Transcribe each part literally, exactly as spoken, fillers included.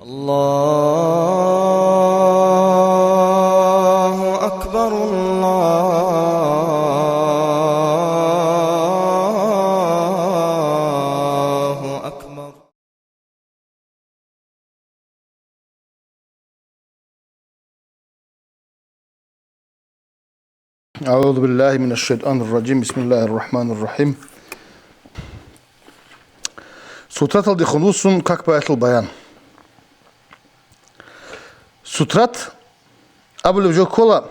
الله أكبر، الله أكبر. أعوذ بالله من الشيطان الرجيم. بسم الله الرحمن الرحيم. Сутраталдехун вуссун как балъул баян. Сутрат абулеб жо ккола,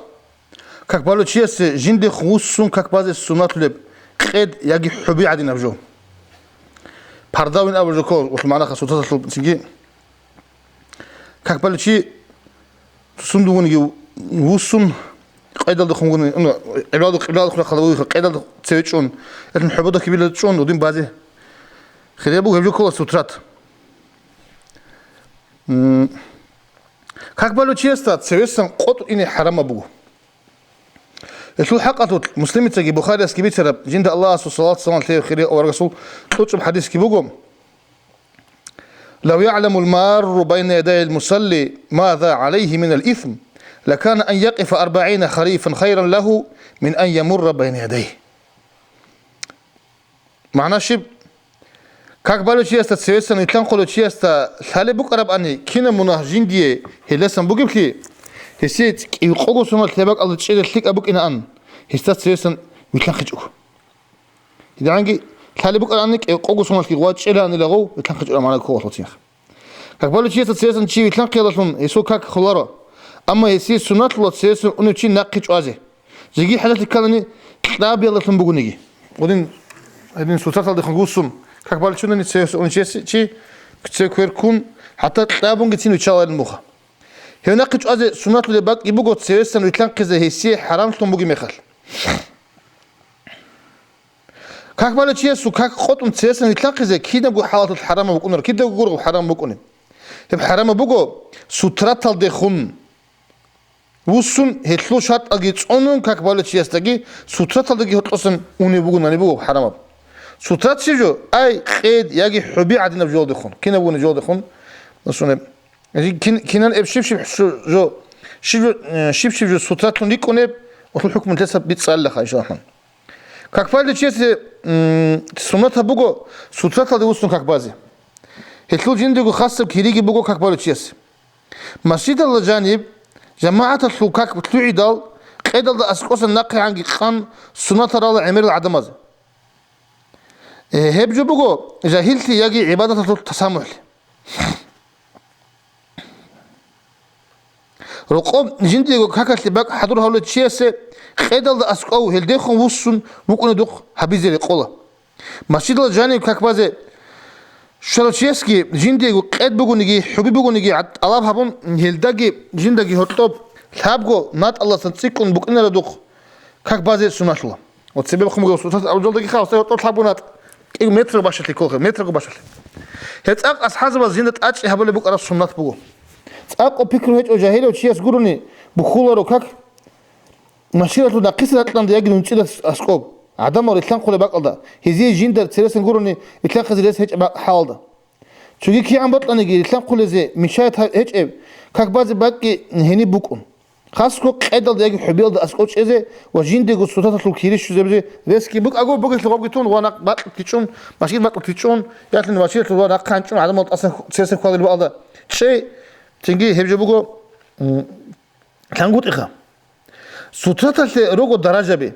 как балев чиясе жиндехун вуссун как базе суннатлъулеб къед яги хӀуби гӀадинаб жо. Пардавин абулеб жо ккола, улъ магӀнаха сутраталъул цинги. Как балев чи сунда вугониги вуссун, къедалдехун вугони, ну, къибладу-, къибладухъ рахъалда вугони, къедалда цеве чӀун, гьелъун хӀубуда кибила чӀун, гьудин базе. Хире буго гьеб жо ккола сутрат. М, как балев чиясда цевесан къотӀун ине хӀарамаб буго. Гьелъул хӀакъалъулъ Муслимицаги Бухариясги бицараб, жинда Аллагьасул салат-салам лъеги хирияб аварагасул кьучӀаб хӀадисги буго: لو يعلم المار بين يدي المصلي ماذا عليه من الإثم لكان أن يقف أربعين خريفا خيرا له من أن يمر بين يديه. МагӀна щиб? Как балев чиясда цевесан вилълъанхъулев чиясда лъалеб букӀарабани кинаб мунагь жиндие гьелдасан бугеблъи, гьесие кӀикъого соналъ гьеб бакӀалда чӀезе лъикӀаб букӀинаан, гьесда цевесан вилълъанхъичӀого. ГьедигӀанги лъалеб букӀаранани кӀикъого соналъги гъвачӀ чӀелаанила гъов вилълъанхъичӀого магӀна ккола лъуцин. Как балев чиясда цевесан чи вилълъанхъиялдалъун гьесул как холаро, амма гьесие суннатлъула цевесан унев чи нахъе чӀвазе. Жеги хӀажалъи кканани кьабиялдалъун бугониги. Гьудин, гьедин сутраталдехун вуссун, как балев чунани цевесан унев чиясе чи, цеве квер ккун, хӀатта кьабунгицин виччаларин муха. Гьев нахъе чӀвазе суннатлъулеб бакӀги буго цевесан вилълъанхъизе гьесие хӀарамлъун бугеб мехалъ. Как балев чиясул как къотӀун цевесан вилълъанхъизе кинабго хӀалаталъ хӀарамаб букӀунар, кидаго гургъуб хӀарамаб букӀунеб. Гьеб хӀарамаб буго сутраталдехун вуссун, гьелъул шартӀалги цӀунун, как балев чиясдаги сутраталдаги гьоркьосан унеб бугонани буго хӀарамаб. Сутрат щиб жо? Ай, къед яги хӀуби гӀадинаб жоялдехун, кинаб бугони жоялдехун, сунеб. Кин-, кинан эб щиб-щиб жо, щиб жо, э, щиб-щиб жо сутратлъун рикӀкӀунеб, гьелъул хӀукму лъеца бицӀцӀалилаха, иншаллагь. Как балев чиясе, м, суннатаб буго сутраталде вуссун как базе. Гьелъул жиндего хасаб кириги буго как балев чиясе. Масжидалда жаниб, жамагӀаталъул как лъугӀидал, къедалда аскӀосан нахъегӀанги къан суннатал рала гӀемерал гӀадамазе. Э, гьеб жо буго жагьиллъи яги гӀибадаталъул тасамухӀлъи. Рокъоб жиндиего какалъе бакӀ хӀадур гьавулев чиясе къедалда аскӀов гьелдехун вуссун вукӀунедухъ гьабизе рекъола. Масжидалда жанив как базе щварав чиясги жиндиего къед бугониги, хӀуби бугониги гӀад-, тӀалаб гьабун, гьелдаги жиндаги гьоркьоб лъабго натӀалдасан цӀикӀкӀун букӀинаредухъ как базе суннатлъула. Ва цебе бахъун буго суннат абу жалдаги хавсай гьоркьоб лъабго натӀ. КӀиго метрго бащалъе кколха, метрго бащалъе. Гьеб цӀакъ асхӀазабаз жинда тӀачӀи гьабулеб букӀараб суннат буго. ЦӀакъго пикру гьечӀев жагьилав чияс гурони бухьуларо как, машгьуралъур нахъисеб ракьалда яги нуцӀидас аскӀоб, гӀадамал рилълъанхъулеб бакӀалда, гьезие жиндар цересан гурони рилълъанхъизе рес гьечӀеб бакӀ хӀалалда. Цоги кигӀан бокьаниги рилълъанхъулезе мешает гьечӀеб, как базе бакӀги гьениб букӀун. Хасго къедалда яги хӀубиялда аскӀов чӀезе ва жиндего сутаталъул кири щвезабизе ресги букӀаго, бугелъул гъобги тун ва нахъ бакьулъ кичӀун, машгьид бакьулъ кичӀун, ялъун машгьидалъул ва нахъ хӀанчӀун гӀадамал тӀасан цересан хьвадулеб бакӀалда чӀей, цинги гьеб жо буго, м, ЛъангутӀиха. Сутраталъе руго даражаби.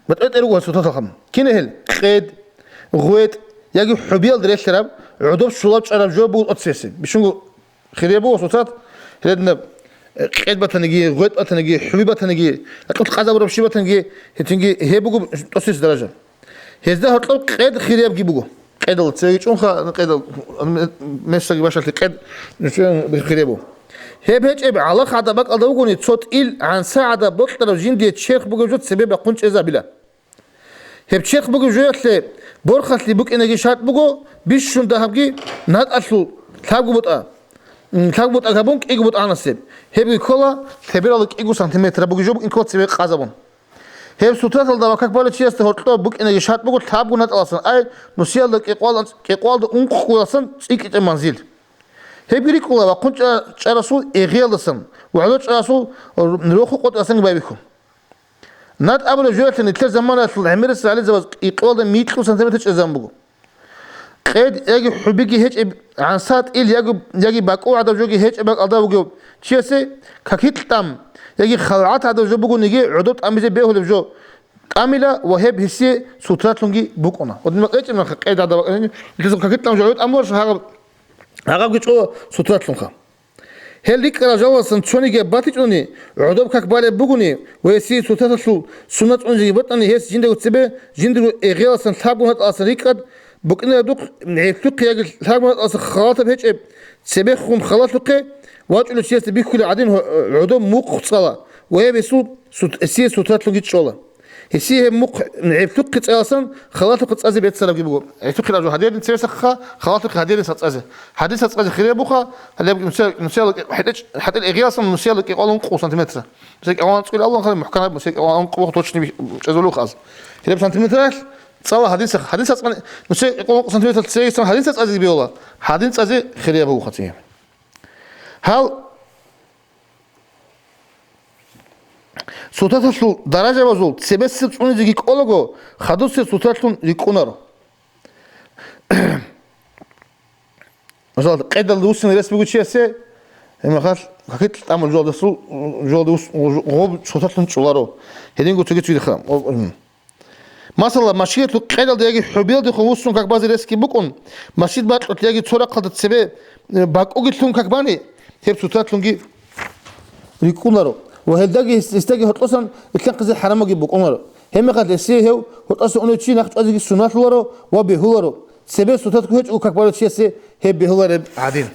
БетӀер руго сутраталха. Кин гьел? Къед, гъветӀ яги хӀубиялда релълъараб, гӀодоб щулаб чӀараб жо буго тӀоцеси. Бищунго хире буго сутрат, гьединаб, э, къед батаниги, гъветӀ батаниги, хӀуби батаниги, акьул къазабураб щиб батаниги, гьединги гьеб буго тӀоцеси даража. Гьезда гьоркьоб къед хириябги буго. Къедал цеве чӀунха, къедал месаги башалъи къед хирияб буго. Гьеб гьечӀеб гӀалахъ гӀадаб бакӀалда вугони, цо тӀил гӀанса гӀадаб бокьарав жиндие черх бугеб жо цебе бахъун чӀезабила. Гьеб черх бугеб жоялъе борхалъи букӀинаги шартӀ буго, бищун дагьабги натӀалъул лъабго бутӀа, м, лъабго бутӀа гьабун кӀиго бутӀа гьанасеб. Гьебги ккола лъебералда кӀиго сантиметр бугеб жо букӀин ккола цебе къазабун. Гьеб сутраталда ва как балев чиясда гьоркьоб букӀинаги шартӀ буго лъабго натӀаласан, ай, нусиялда кӀикъоялда, кӀикъоялда ункъоялдасан цӀикӀкӀичӀеб манзил. Гьебги рикӀкӀуна вахъун чӀа-, чӀарасул эгъиялдасан ва гӀодов чӀарасул роху къотӀиялдасанги байбихьун. НатӀ абулеб жоялъе нилъер заманаялъул гӀемерисел гӀалимзабаз кӀикъоялда микьу сантиметр чӀезабун буго. Къед яги хӀубиги гьечӀеб, гӀанса тӀил яги, яги бакӀу гӀадаб жоги гьечӀеб бакӀалда вугев чиясе какилъ тӀам яги халгӀат гӀадаб жо бугониги гӀодоб тӀамизе бегьулеб жо тӀамила ва гьеб гьесие сутратлъунги букӀуна. Гьединал кьечӀеб нахъа къед гӀадаб бакӀалда, какилъ тӀам жо гӀодоб тӀамуларо гьагъаб, гьагъабги чӀола сутратлъунха. Гьел рикӀкӀарал жалалдасан цониги батичӀони, гӀодоб как балеб бугони ва гьесие сутраталъул суннат цӀунизеги бокьани, гьес жиндаго цебе жиндирго эгъиялдасан лъабго натӀаласан рикӀкӀад букӀинаредухъ гӀеплъухъе яги лъабго натӀаласан халатаб гьечӀеб цебехун халалъухъе вачӀулев чиясда бихьулеб гӀадин гьо-, гӀодоб мухъ цӀала ва гьеб гьесул сут-, гьесие сутратлъунги чӀола. Гьесие гьеб мухъ гӀеплъухъе цӀаласан халалъухъе цӀазе беццарабги буго. ГӀеплъухъе лъабжо гьадиялдаса цевесахъа, халалъухъе гьадиялдаса цӀазе. Гьадиялдаса цӀазе хирияб буха, гьалеб нусе-, нусиялда кӀи-, хӀетӀеч-, хӀетӀел эгъиялдасан нусиялда кӀикъоялда ункъо сантиметр. Нусе кӀикъоялда анцӀила абулан хъали мухӀканаб, нусе кӀикъоялда ункъо буго точно чӀезулухъ аз. Гьеб сантиметралъ цӀала гьадиса-, гьадиса цӀани, нусе кӀикъоялда ункъо сантиметралъ цевесан гьадиса цӀазе бегьула, гьадин цӀазе хирияб буго хъатӀи. Гьал сутраталъул даражабазул цебесеб цӀунизеги кӀолаго, хадусеб сутратлъун рикӀкӀунаро. Мисал, къедалда вуссине рес буго чиясе, гьебмехалъ какилъ тӀамул жолдасул, жолда вус-, гъоб сутратлъун чӀоларо. Гьединго цоги цоги ха-, Масала, машгьиялъул къедалда яги хӀубиялдехун вуссун как базе ресги букӀун, машгьид бакьулъ яги цо рахъалда цебе, э, бакӀуги лъун как бани, гьеб сутратлъунги рикӀкӀунаро ва гьелдаги гьес-, гьесдаги гьоркьосан рилълъанхъизе хӀарамабги букӀунаро. Гьебмехалъ гьесие гьев гьоркьоса унев чи нахъ чӀвазеги суннатлъуларо ва бегьуларо, цебе сутратго гьечӀого как балев чиясе гьеб бегьулареб гӀадин.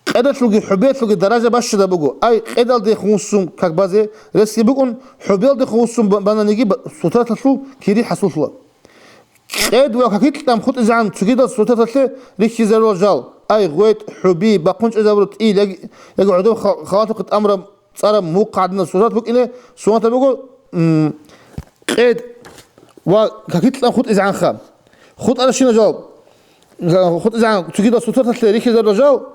Къедалъулги хӀубиялъулги даража бащадаб буго. Ай, къедалдехун вуссун как базе ресги букӀун, хӀубиялдехун вуссун ба-, бананиги ба-, сутраталъул кири хӀасуллъула. Къед ва какилъ тӀам хутӀизегӀан цогидал сутраталъе рихьизарулал жал. Ай, гъветӀ, хӀуби, бахъун чӀезабураб тӀил яги, яги гӀодоб ха-, халатухъе тӀамураб цӀараб мухъ гӀадинал сутрат букӀине суннатаб буго, м, къед ва какилъ тӀам хутӀизегӀанха. ХутӀаращинал жал, хутӀизегӀан цогидал сутраталъе рихьизарурал жал,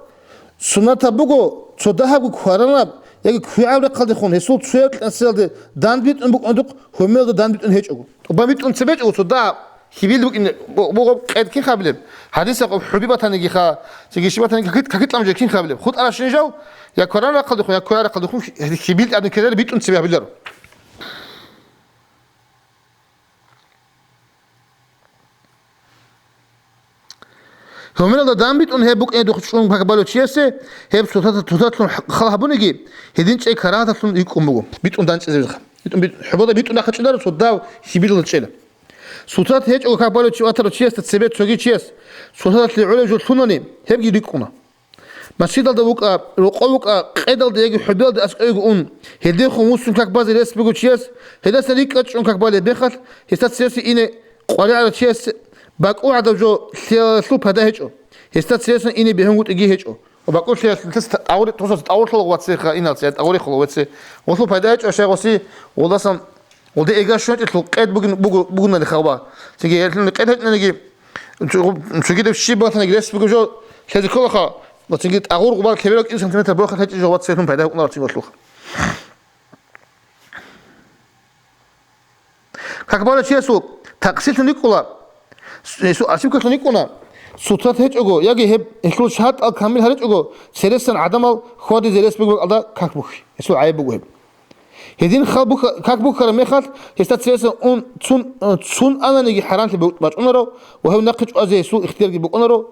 суннатаб буго, цо дагьабго кваранаб яги квегӀаб рахъалдехун гьесул цояб кьасиялде дандбитӀун букӀундухъ гьумелда дандбитӀун гьечӀого. ТӀубан битӀун цебе гьечӀого, цо дагьаб хьибил букӀин-, бу-, буго къед кин хабилеб? Гьадисахъ хӀуби батанигиха, цеги щиб батаниги какит-, какит-, ламжа кин хабилеб? ХутӀаращинал жал, я кваран рахъалдехун, я квегӀаб рахъалдехун, хьибил тӀадин ккелареб битӀун цебе гьабиларо. Гьумералда данбитӀун гьеб букӀине духъ чӀун как балев чиясе, гьеб сутата-, сутатлъун хал гьабуниги, гьедин чӀей карагьаталъун рикӀкӀун буго. БитӀун данчӀизе везха. БитӀун, бит-, хӀубада битӀун рахъа чӀедаро, цо дагь хьибилалда чӀела. Сутат гьечӀого как балев чи ватарав чиясда цебе цоги чияс сутаталъе гӀолеб жо лъунани, гьебги рикӀкӀуна. Масжидалда вукӀа, рокъов вукӀа, къедалда яги хӀубиялда аскӀовеги ун, гьелдехун вуссун как базе рес буго чияс, гьелдасан рикӀкӀад чӀун как балеб мехалъ, гьесда цересан ине къваригӀарав чияс бакӀу гӀадаб жо лъиялалъул пайда гьечӀо, гьесда цересан ине бегьунгутӀиги гьечӀо. Ва бакӀу лъиялалъул тагъури-, тусас тагъурлъула вацеха иналъ, я тагъурихъула веце. Гъулъул пайда гьечӀо, щай гъоси, гъулдасан Гъулде эгар щвечӀелъул къед бугин-, бугу-, бугунани хабар. Цинги гьелъул къед гьечӀониги, цу-, цугидаб щиб батаниги рес бугеб жо лъезе кколаха, ва цинги тӀагъур гъубал лъеберал кӀиго сантиметр борхалъ гьечӀеб жо вацалъун пайда гьукъунарал цинги гъолъулха. Как балев чиясул такъсирлъун рикӀкӀула, с-, гьесул ошибкалъун рикӀкӀуна, сутрат гьечӀого яги гьеб гьелъул шартӀал камил гьаричӀого, цересан гӀадамал хьвадизе рес бугеб бакӀалда как бухьи. Гьесул гӀайиб буго гьеб. Гьедин хал буха-, как бухьараб мехалъ, гьесда цересан ун цун, цун ананиги хӀарамлъи бу-, бачӀунаро ва гьев нахъе чӀвазе гьесул ихтиярги букӀунаро.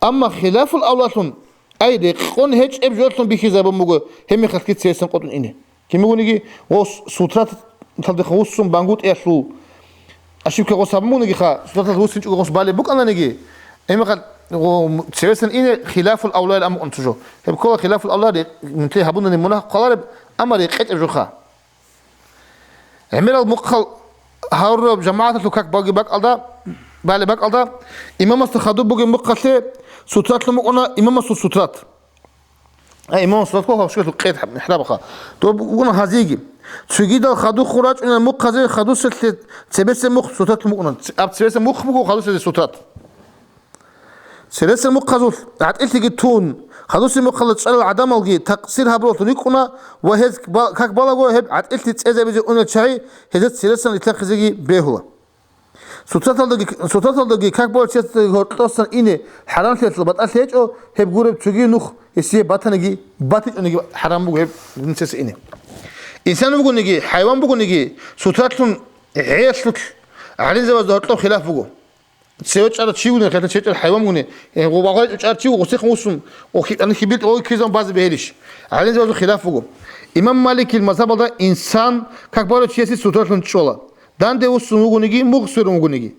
Амма хилафул авлалъун, ай, рекъон гьечӀеб жолъун бихьизабун буго гьеб мехалъги цересан къотӀун ине. Кин бугониги, ва с-, сутраталдехун вуссун бангутӀиялъул ошибка гъос гьабун бугонигиха, суннаталъ вуссинчӀого гъос балеб букӀананиги, гьебмехалъ, гъо-, цевесан ине хилафул авлаил амру анцужо. Гьеб ккола хилафул авла ре-, нилъее гьабунани мунагь кколареб, амма рекъечӀеб жоха. ГӀемерал мухъал гьарураб жамагӀаталъул как баги бакӀалда, балеб бакӀалда, имамасда хадуб бугеб мухъалъе сутрат лъун букӀуна имамасул сутрат. А, имам сутат ккола гьаб школалъул къед михӀрабаха. Доб букӀуна гьазиги. Цогидал хадухъ рачӀунел мухъазе хадусалъе цебесеб мухъ сутатлъун букӀуна. Ц-, аб цебесеб мухъ буго хадусалъе сутат. Цересел мухъазул гӀатӀилъиги тун, хадусеб мухъалда чӀарал гӀадамалги такъсир гьабураллъун рикӀкӀуна ва гьез ба-, как балаго гьеб гӀатӀилъи цӀезабизе унел чагӀи гьезда цересан рилълъанхъизеги бегьула. Сутаталдаги, сутаталдаги как балачиясдаги гьоркьосан ине хӀарамлъиялъул батӀалъи гьечӀо, гьеб гуреб цоги нух гьесие батаниги, батичӀониги хӀарам буго гьеб жинцасе ине. Инсан вугониги, хӀайван бугониги, сутатлъун гӀелъулъ гӀалимзабазда гьоркьоб хилаф буго. Цеве чӀарав чи вугони, хӀета цеве чӀарав хӀайван вугони, э, гъо-, багъвай чӀарав чи вуго, гъосихъ вуссун, о, хи-, ана хибил, о, ккезан базе бегьилищ? ГӀалимзабазул хилаф буго. Имам Маликил мазгьабалда инсан как балачиясе сутатлъун чӀола, данде вуссун вугониги, мугъ сверун вугониги.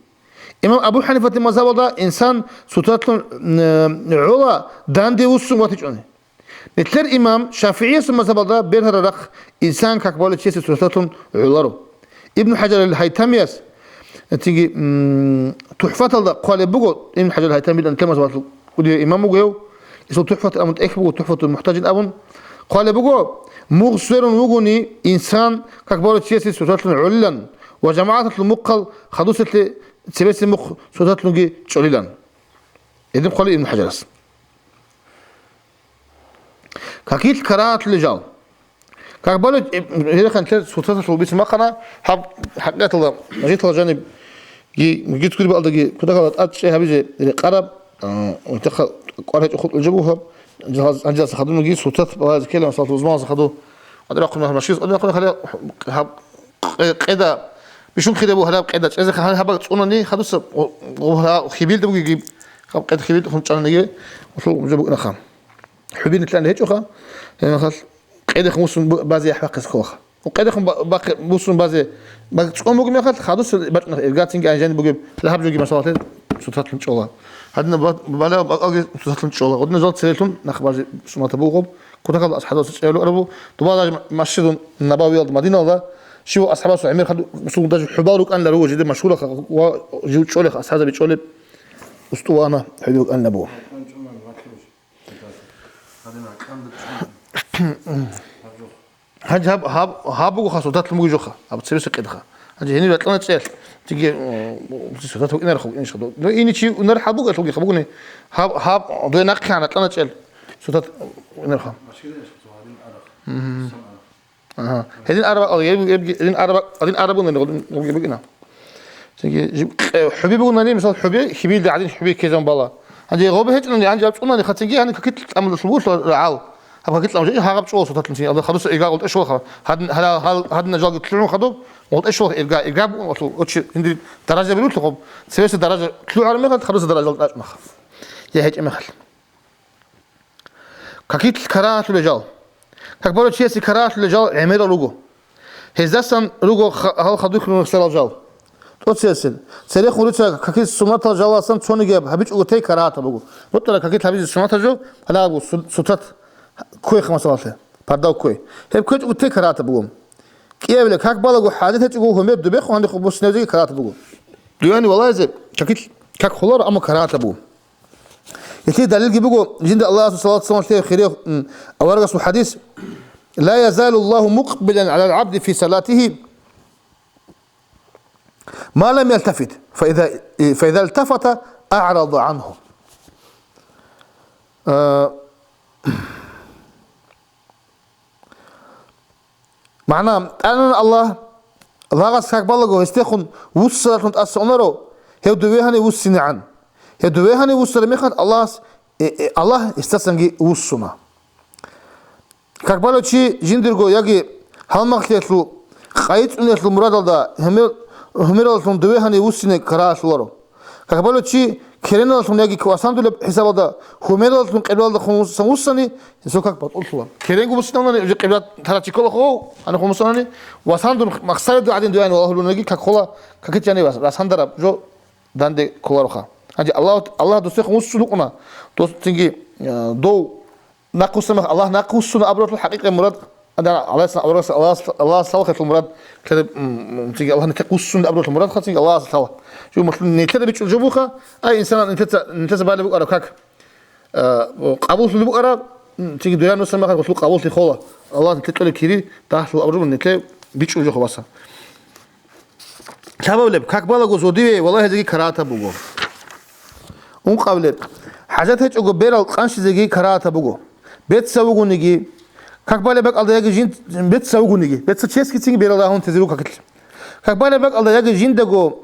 Имам Абу ХӀанифатил мазгьабалда инсан сутатлъун, э, гӀола, данде вуссун ватичӀони. Нилъер имам ШафигӀиясул мазгьабалда бергьараб рахъ инсан как балачиясе сутатлъун гӀоларо. Ибн ХӀажар ал-ХӀайтамияс, цинги, м, ТухӀфаталда хъвалеб буго, Ибн ХӀажар ал-ХӀайтами нилъер мазгьабалъул кӀудияв имам вуго гьев, гьесул ТухӀфат абун тӀехь буго, ТухӀфатул МухӀтажин абун, хъвалеб буго, мугъ сверун вугони инсан как балачиясе сутатлъун гӀолилан ва жамагӀаталъул мухъал хадусалъе цебесеб мухъ сутатлъунги чӀолилан. Гьедин хъвалеб Ибн ХӀажарас. Какилъ карагьатулел жал. Как балу, э, гьерехъан тер сутасалъул бицун бахъана, гьаб хӀакъикъаталда, мажгиталда жаниб, ги-, гицгури баалдаги, кутакалда тӀад чӀей гьабизе рекъараб, а, унтахъа кӀвар гьечӀо хутӀулеб жо буго гьаб, гьанжалъ-, гьанжалъа хадубги сутат балагьизе ккела, масалат, лузманалъа хаду, къадрахъун, машгиталъ къадрахъун, хале-, гьаб къе-, къеда, бищун хире буго гьалаб къеда чӀезе, гьале гьаб цӀунани хадуса, о, о, гьа-, хибилда бугеги, гьаб къеда хибилда хун чӀананиги, улъул жо букӀинаха. ХӀубилъи нилъан гьечӀоха, гьебмехалъ къедехун вуссун бу-, базе яхӀ бахъизе кколаха. Къедехун ба-, бахъи-, вуссун базе бак-, цӀун бугеб мехалъ, хадусел бачӀунахъ ирга цинги гьанжани бугеб, лъабаб жоги масалалъе сутатлъун чӀола. Гьадина ба-, балагьун бакӀалги сутатлъун чӀола. Гъодина жал церелъун нахъ базе суннатаб бугоб, кутакалда асхӀабаца чӀеялъ арабу, дубала даже Масжиду Набавиялда Мадиналда щив асхӀабасул гӀемер хадуб, мусул даже хӀубал рукӀанила руго жиде машгьураха ва жив чӀолеха асхӀабзаби чӀолеб устувана хӀубал рукӀанила буго. Гьанже гьаб, гьаб, гьаб буго хас, сутатлъун буго жоха, гьаб цебеса къедаха. Гьанже гьенир ратӀлана чӀел, тиги, э, сутат вукӀинарахъ вукӀинищха. Ну, ини чи унар хӀал буго, лъуги хабугуни, гьаб, гьаб, дуе нахъе гьан ратӀлана чӀел, сутат вукӀинарахъ. Мгм. Ага. Гьедин араб, гьеб, гьеб, гьедин араб, гьедин араб унани гъодин, гъоги букӀина. Цинги жиб-, къе-, хӀуби бугунани, мисал, хӀуби, хибилда гӀадин хӀуби ккезан бала. Гьанже гъоби гьечӀони, гьанже аб цӀунани, хацинги гьаниб какил тӀамулъул бугелъул рагӀал. Гьаб какил тӀамулъул, гьагъаб чӀола сутатлъун цинги, абдал хадуса ирга гъолтӀе щолаха. Гьадин, гьала-, гьал-, гьадина жалги лъугӀун хадуб, гъолтӀе щолаха ирга, ирга бугун гъолтӀе, очи, гьиндир даража бирулъухъуб, цевеса даража лъугӀараб мехалъ, хадуса даража тӀачӀунаха. Я гьечӀеб мехалъ. Какилъ карагьалъулел жал. Как балу чиясе карагьалъулел жал гӀемерал руго. Гьездасан руго ха-, гьал хадур нухсарал жал. ТӀоцеясел. Церехун руца какилъ суннатал жалалдасан цониги гьаб-, гьабичӀого тей карагьатаб буго. БутӀара какилъ гьабизе суннатаб жо, гьалабго су-, сутат кквеха масалалъе, пардав кквей. Гьеб кквечӀого тей карагьатаб буго. КӀиябила как балаго хӀажат гьечӀого гьумер дубехъо гьанихъ буссинабизеги карагьатаб буго. Дуяни валагьизе какилъ как холаро, амма карагьатаб буго. Гьелъие далилги буго, жинда Аллагьасул салат-салам лъеги хире, м, аварагасул хадис: «Ла язалу Аллагьу мукъбилан гӀалал гӀабди фи салатигьи, ма лам ялтафит, фа иза, фа иза илтафата, а'рада гӀангьу». Э, МагӀна, тӀадегӀанав Аллагь, лагъас как балаго, гьесдехун вуссаралъун тӀаса унаро, гьев дове гьанив вуссинегӀан. Гьев дове гьанив вуссараб мехалъ Аллагьас, э, э, Аллагь гьесдасанги вуссуна. Как балев чи жиндирго яги гьалмагълъиялъул, къайицӀуниялъул мурадалда гьумер-, гьумераллъун дове гьанив вуссине карагьалъуларо. Как балев чи кереналлъун яги васандулеб хӀисабалда гьумераллъун къиблаялдехун вуссани, гьесул как батӀуллъула. Керенго вуссинавани, уже къибла тарачи кколахо, гьанихъ вуссинани, васандун махсарида гӀадин дугӀаин валагьулунаги как хола, какит яни вас, расандараб жо данде кколароха. Гьанже Аллагь, Аллагь досехун вуссун вукӀуна, дос цинги, э, дов Нахъ вуссун мех-, Аллагь нахъ вуссуна абуралъул хӀакъикъи мурад, ада-, Аллагьас, Аллагьас, Аллагьас, Аллагьас лъалахъелъул мурад, ккелеб, м, м, цинги Аллагь нахъ вуссун абуралъул мурад ха, цинги Аллагьас лъала. Жо муслим нилъеда бичӀчӀул жо буха, ай инсанан нилъеца, нилъеца балеб букӀараб как, э, къабуллъулеб букӀараб, Цинги дугӀа нусан мехалъ гъолъул къабуллъи хола. Аллагьас нилъе кьолеб кири дагьлъул абру нилъе бичӀчӀулеб жо хабаса. Лъабабилеб, как балаго зодиве валагьизеги карагьатаб буго. Ункъабилеб, хӀажат гьечӀого берал къанщизеги карагьатаб буго. Бецав вугониги, как балеб бакӀалда яги жин бецав вугониги, бецав ческицинги берал рагьун тезе руго какилъ. Как балеб бакӀалда яги жиндаго,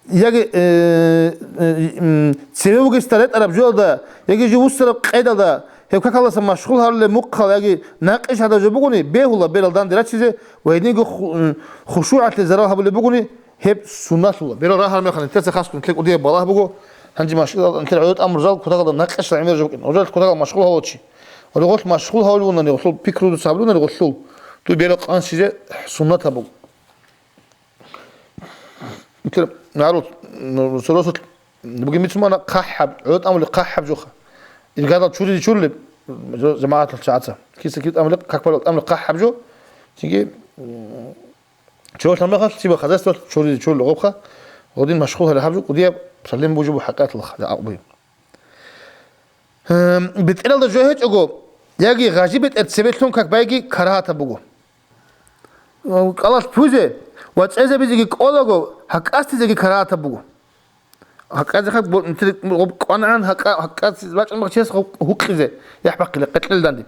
яги, э, э, м, цеве вугесда ретӀараб жоялда, яги жив вуссараб къайдалда, гьеб какалдаса машгъул гьарулеб мухъал яги накъиш гьадаб жо бугони, бегьула берал данде рачизе ва гьединго ху-, м, хушугӀалъе зарал гьабулеб бугони, гьеб сунналъула. Берал рагьараб мехалъ нилъеца хас ккун нилъер кӀудияб балагь буго, гьанже машгъул нилъер гӀодов тӀамурзал кутакалда накъишал гӀемер жо букӀин. Гьоржалъ кутакал машгъул гьавулчи. Гьоржалъ машгъул гьавулевунани, гьоржол пикру дуца гьабурунани гъолъул, дуе берал къанщизе суннатаб буго. Нилъер гӀарул, ну, соросулъ бугеб бицун бана хъахӀаб, гӀодов тӀамулеб хъахӀаб жоха. Иргадал чуризе чурулеб, жо-, жамагӀатал чагӀаца. Киса кив тӀамулеб, как балеб тӀамулеб хъахӀаб жо. Цинги, м, чорхол мехалъ, цибе хозяйствалъ чуризе чурулеб гъобха. Гъодин машгъул гьараб жо, кӀудияб проблема бужубу хӀакъаталха, жа-, акъуби. Гьем, бетӀералда жо гьечӀого, яги гъажи бетӀер цебе лъун как байги карагьатаб буго. КӀалалъ пузе ва чӀезабизеги кӀолаго, гьакъастизеги карагьатаб буго. Гьакъазехъа бо-, нилъер гъоб кӀванагӀан гьакъа-, гьакъазе бачӀун бахчияс гъоб гьукъизе, яхӀ бахъизе, къекълъизе данде.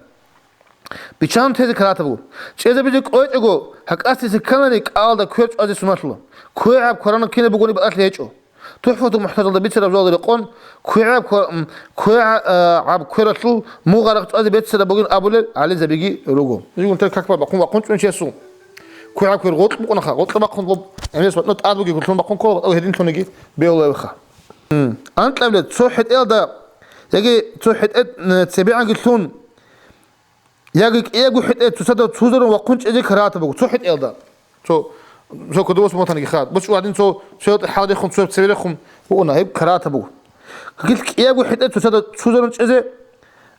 Биччан тезе карагьатаб буго. ЧӀезабизе кӀвечӀого, гьакъасде сикканани, кӀалалда квер чӀвазе суннатлъула. КвегӀаб кваранаб кинаб бугони батӀалъи гьечӀо. ТухӀфатул мухӀтажалда бицараб жоялда рекъон, квегӀаб ква-, м, квегӀа-, а, гӀаб квералъул мугъарахъ чӀвазе беццараб бугин абулел гӀалимзабиги руго. Жигун тер как бахъун вахъун чӀун чиясул. КвегӀаб квер гъоркь букӀунаха, гъоркьа бахъун гъоб гӀемерас батӀа тӀад бугеб гутлъун бахъун ккола, батӀа гьедин лъунеги бегьулареха. М, анкьабилеб цо хӀетӀелда, яги цо хӀетӀе, м, цебегӀанги лъун, яги кӀиябго хӀетӀе цоцазда цузарун вахъун чӀезе карагьатаб буго, цо хӀетӀелда. Цо, цо кодовос мотаниги хад. Бус гьадин цо, цо хӀалдехун, цо цеверехун вугӀуна, гьеб карагьатаб буго. Какилъ кӀиябго хӀетӀе цоцазда цузарун чӀезе,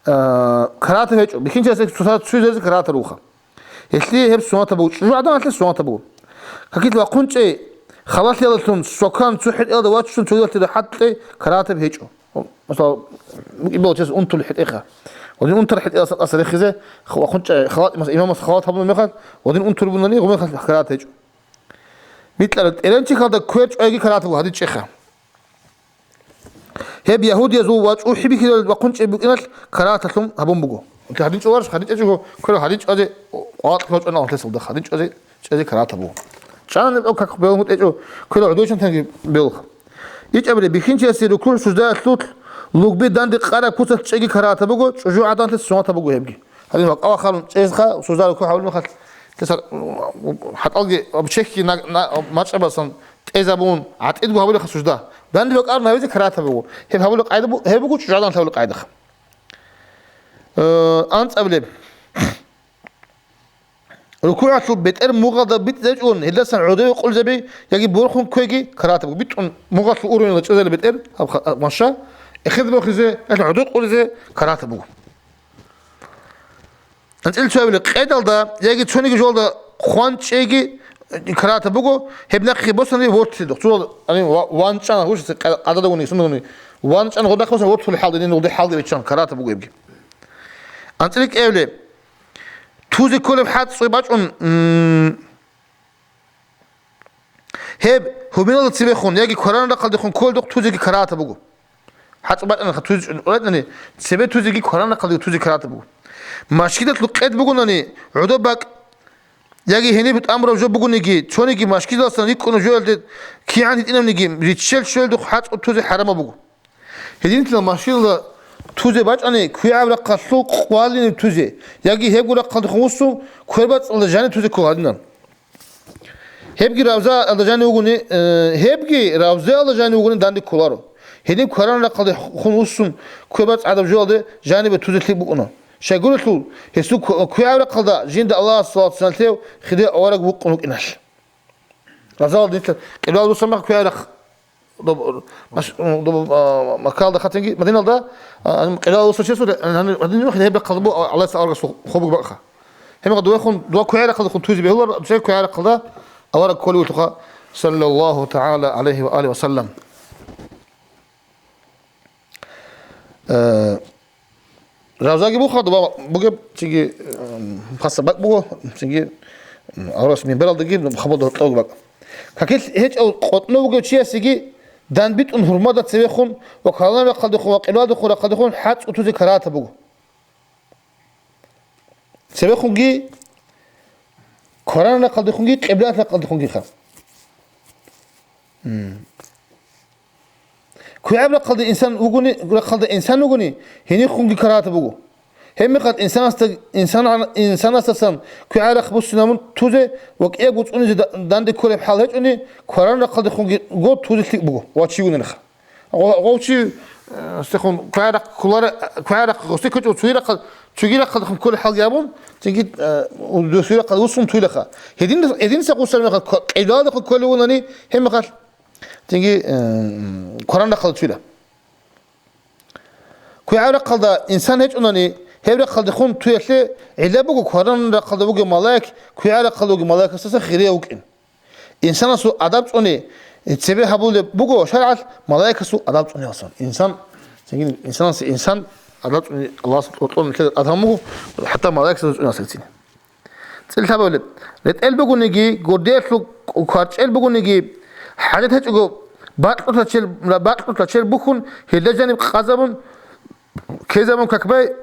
а, карагьатаб гьечӀо. Бихьинчиясе цоцазда цузаризе карагьатаб бугоха. Гьелъие гьеб суннатаб буго, чӀужугӀаданалъе суннатаб буго. Какилъ вахъун чӀей, халалъиялалъун свакан цо хӀетӀелда вачун цогидалъе рахӀатлъей карагьатаб гьечӀо. Масала, букӀин бала чияс унтулеб хӀетӀеха. Гьадин унтараб хӀетӀеласа тӀаса рехизе, ха-, вахъун чӀей, халат, масала, имамас халат гьабулеб мехалъ, гьадин унтулеб бугони, гъоб мехалъ карагьат гьечӀо. Микьараб тӀеранчи халда квер чӀвайги карагьатаб буго гьадин чӀеха. Гьеб ягьудиязул вачӀухӀи бихьидал вахъун чӀей букӀиналъ карагьаталъун гьабун буго. Гьадин чӀоларищ, гьадин чӀечӀого, квер гьадин чӀвазе къвакълъи вачӀана гьанлъесалда, гьадин чӀвазе, чӀезе карагьатаб буго. ЧӀанани тӀо как белгьун тӀечӀо, квер гӀодойчантанги белгь. ИчӀабилеб бихьинчиясе рукугӀ-суждаялъулъ лугби данде къараб куцалъ чӀейги карагьатаб буго, чӀужугӀаданалъе суннатаб буго гьебги. Гьадин вакъа-вахъарун чӀезха, сужда рукугӀ гьабулеб мехалъ, теса, хӀатӀалги, чехьги на-, на-, мачӀабасан тӀезабун, гӀатӀидго гьабулеха сужда. Данде бакӀарун гьабизе карагьатаб буго. Гьеб гьабулеб къайда бу-, гьеб буго чӀужугӀаданалъ гьабулеб къайдаха. Э, анцӀабилеб. РукугӀалъул бетӀер мугъалда битӀизечӀун, гьелдасан гӀодове къулизаби яги борхун кквеги карагьатаб буго. БитӀун мугъалъул уровеньалда чӀезараб бетӀер, гьаб ха-, гьаб манша, эхеде борхизе, яги гӀодове къулизе карагьатаб буго. АнцӀила цоябилеб къайдалда яги цониги жоялда хъван чӀейги карагьатаб буго, гьеб нахъе босани вортидухъ. Цо, гьанив ва-, ван чӀана, гьуш, къа-, къадада гуни, сунда гуни. Ван чӀана гъодахъе босани вортулеб хӀалда, дин гъоде хӀалда биччан карагьатаб буго гьебги. АнцӀила кӀиабилеб. Тузе кколеб хӀацӀцӀуй бачӀун, м, гьеб гьуминалда цебехун яги кваранаб рахъалдехун кколдухъ тузеги карагьатаб буго. ХӀацӀцӀуй бачӀанаха тузе чӀун уретӀани, цебе тузеги кваранаб рахъалдехун тузе карагьатаб буго. Машгидалъул къед бугонани, гӀодоб бакӀ яги гьениб тӀамураб жо бугониги, цониги машгидалдасан рикӀкӀунеб жоялде кигӀан гьитӀинабниги, риччел щвелдухъ хӀацӀцӀуй тузе хӀарамаб буго. Гьединлъидал машгидалда тузе бачӀани, квегӀаб рахъалъул къвалиниб тузе, яги гьебго рахъалдехун вуссун, квербацӀцӀалда жаниб тузе ккола гьадинаб. Гьебги равзаялда жанив вугони, э, гьебги равзаялда жанив вугони данде кколаро. Гьедин кваранаб рахъалдехун вуссун, квербацӀцӀадаб жоялде жанибе тузе лъикӀ букӀуна. Щайгурелъул, гьесул кв-, квегӀаб рахъалда жинда Аллагьас салат-салам лъев хирияв авараг вукъун вукӀиналъ. Равзаялда нилъер къиблаялда бусурмахъ квегӀаб рахъ Доб-, маш-, доб-, а, Маккалда хатинги, Мадиналда, а, къилал вуссун чесур, а, гьанир Мадина гьеб рахъалда бу, а, Аллагьас аварагасул хобуг бакӀха. Гьеб мехалда дуехун, дуа квегӀаб рахъалдехун тузе бегьулар, дуе квегӀаб рахъалда авараг кколевлъуха, саллаллагьу тагӀала гӀалайгьи ва алигьи ва саллам. Э, Равзаги бухъа, доба бугеб, цинги, м, хасаб бакӀ буго, цинги, м, аврас минбаралдаги хабалда гьоркьоб бакӀ. Какил гьечӀев къотӀнов вугев чиясеги данбитӀун гьурмада цевехун ва кваранаб рахъалдехун ва къиблаялдехун рахъалдехун хӀацӀцӀу тузе карагьатаб буго. Цебехунги, кваранаб рахъалдехунги, къиблаялъ рахъалдехунгиха. М. КвегӀаб рахъалда инсан вугони, рахъалда инсан вугони, гьенихунги карагьатаб буго. Гьебмехалъ инсанасда, инсан, инсанасдасан квегӀаб рахъ буссинабун тузе ва кӀиябго цӀунизе да-, данде кколеб хӀал гьечӀони, кваранаб рахъалдехунги го тузе лъикӀ буго ва чи вуниха. Гъо-, гъов чи, э, стехун квегӀаб рахъ кколара-, квегӀаб рахъ гъосде ккечӀо, цуги рахъал-, цуги рахъалдехун кколеб хӀалги абун, цинги, э, у-, досуги рахъал вуссун туйлаха. Гьедин, гьединса гъусар мехалъ ква-, къиблаялдехун кколев вунани, гьебмехалъ Цинги, э, кваранаб рахъалда туйла. КвегӀаб рахъалда инсан гьечӀунани, гьеб рахъалдехун туялъе гӀилла буго кваранаб рахъалда вугев малаик квегӀаб рахъалда вугев малаикасдаса хирияв вукӀин. Инсанасул адаб цӀуни цебе гьабулеб буго шаргӀалъ малаикасул адаб цӀуниясдасан. Инсан, цинги инсанас инсан адаб цӀуни Аллагьас тӀокӀаб нилъеда тӀад гьабун буго, хӀатта малаикасул цӀуниясдасацин. ЦӀилъабавлеб. РетӀел бугониги, гордиялъул кварчӀел бугониги, хӀажат гьечӀого бакьулъа чел, бакьулъа чел бухьун, гьелда жаниб къазабун, ккезабун какбай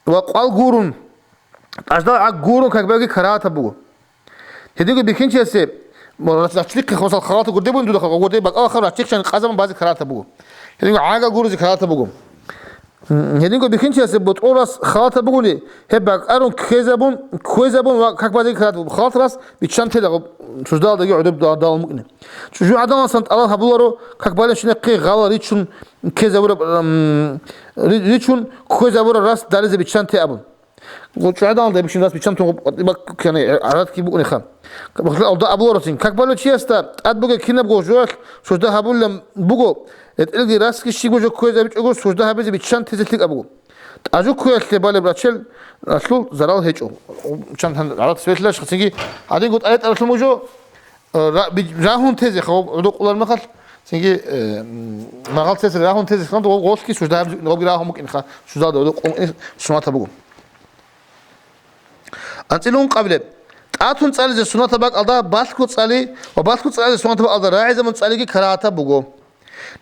ва къвал гурун, тӀаждал гӀаг гурун какбайги карагьатаб буго. Гьединго бихьинчиясе, мо, рач-, рачлихъе хосал халата гурде бугин дуда, гурде бакӀалаха рачлихъ жаниб къазабун базе карагьатаб буго. Гьединго гӀагал гурузе карагьатаб буго. Гьединго бихьинчиясе ботӀрол рас халатаб бугони, гьеб бакӀарун ккезабун, кквезабун ва как базеги карат буго. Халат рас биччан тела гъоб суждалдаги гӀодоб да-, далун букӀине. ЧӀужугӀаданалсан тӀалаб гьабуларо, как балебщинахъе гъала ричун ккезабураб, ам, ри-, ричун кквезабураб рас дализе биччан те абун. ЧӀужугӀаданалда бищун рас биччан тун гъоб, гъоб, яни, гӀадатги букӀунеха. Алда абуларосин, как балев чиясда тӀад бугеб кинабго жоялъ сужда гьабулеб буго, ретӀелги расги щибго жо кквезабичӀого сужда гьабизе биччан тезе лъикӀаб буго. ТӀажу кквеялъе балеб рачел ралъул зарал гьечӀо. Чан гьан гӀадат светлъила шахсиги гьадинго тӀаретӀаралъун буго, э, ра-, би-, рагьун тезе ха, гъоб гӀодокъулар махал, цинги, э, м, магъал цезе рагьун тезе ха, гъоб гъолъги сужда гьабизе, гъобги рагьун букӀинха, суждалда гӀодокъун сунатаб буго. АнцӀила ункъабилеб. ТӀатун цӀализе сунатаб бакӀалда балъго цӀали ва балъго цӀализе сунатаб бакӀалда рагӀизабун цӀалиги карагьатаб буго.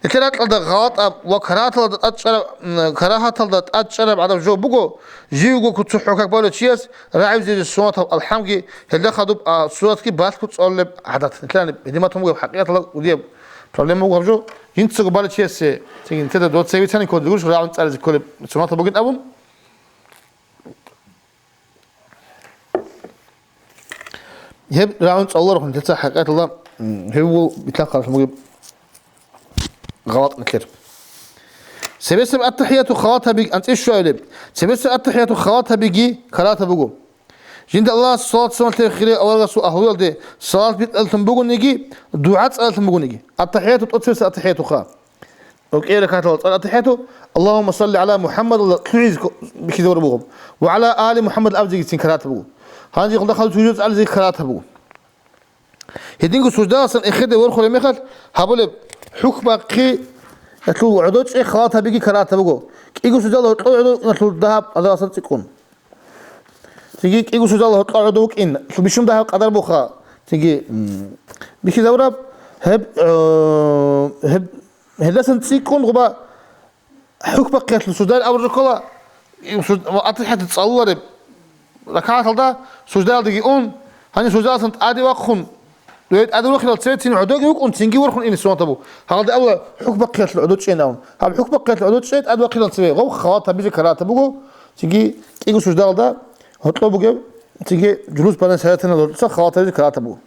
Нилъер ракьалда гъалатӀаб ва карагьаталда тӀад чӀараб, м, карагьаталда тӀад чӀараб гӀадаб жо буго, живго куцухӀо как балев чияс рагӀизабизе сунатаб алхӀамги, гьелда хадуб, а, суратги балъго цӀалулеб гӀадат. Нилъер гьаниб гьедин батун бугеб хӀакъикъаталда кӀудияб проблема буго гьаб жо. Жинцаго балев чиясе, цинги нилъеда доцевицани кколеб гуро рагӀун цӀализе кколеб сунатаб бугин абун. Гьеб рагӀун цӀалуларухъун, дица хӀакъикъаталда, м, гьев ву битахъаралъ бугеб гъалатӀ нилъер. Цебесеб аттахӀияту халат гьабиги, анцӀила щуабилеб. Цебесеб аттахӀияту халат гьабиги карагьатаб буго. Жинда Аллагьас салат-салам лъеги хире аварагасул агьлуялде салат битӀаллъун бугониги, дугӀа цӀалалъун бугониги. АттахӀияту тӀоцебесеб аттахӀиятуха. РукӀи ракагӀаталда цӀар аттахӀияту, Аллагьумма салли гӀала МухӀаммад, лъугӀизе бихьизавураб буго. Ва гӀала али МухӀаммад абизегицин карагьатаб буго. Гьанже хъалда хадуб суждуз цӀализеги карагьатаб буго. Гьединго суждаласан эхеде ворхулеб мехалъ гьабулеб хӀухьбахъи, гӀодочӀи халат гьабиги карагьатаб буго. КӀиго суждала гьоркьоб гӀодов вукӀиналъул дагьаб къадаралъан цӀикӀкӀун. Цинги кӀиго суждала гьоркьоб гӀодов вукӀин, бищун дагьаб къадар буха. Цинги, м, бихьизавураб гьеб, э, гьеб Гьелдасан цӀикӀкӀун гъуба хӀухьбахъиялъул суждайил абураб руккола, и суж-, аттахӀияту цӀалулареб ракагӀаталда суждаялдаги ун, гьанив суждаялдасан тӀаде вахъун, дугьей тӀаде вахъинал цеве цин гӀодоги вукӀун, цинги ворхун ине сунатаб буго. Гьалде абула хӀухьбахъиялъул гӀодочӀейин абун. Гьаб хӀухьбахъиялъул гӀодочӀей тӀаде вахъинал цеве гъов халат гьабизе карагьатаб буго, цинги кӀиго суждаялда гьоркьоб бугеб, цинги жулус банан салатанал гьоркьоса халат гьабизе карагьатаб буго.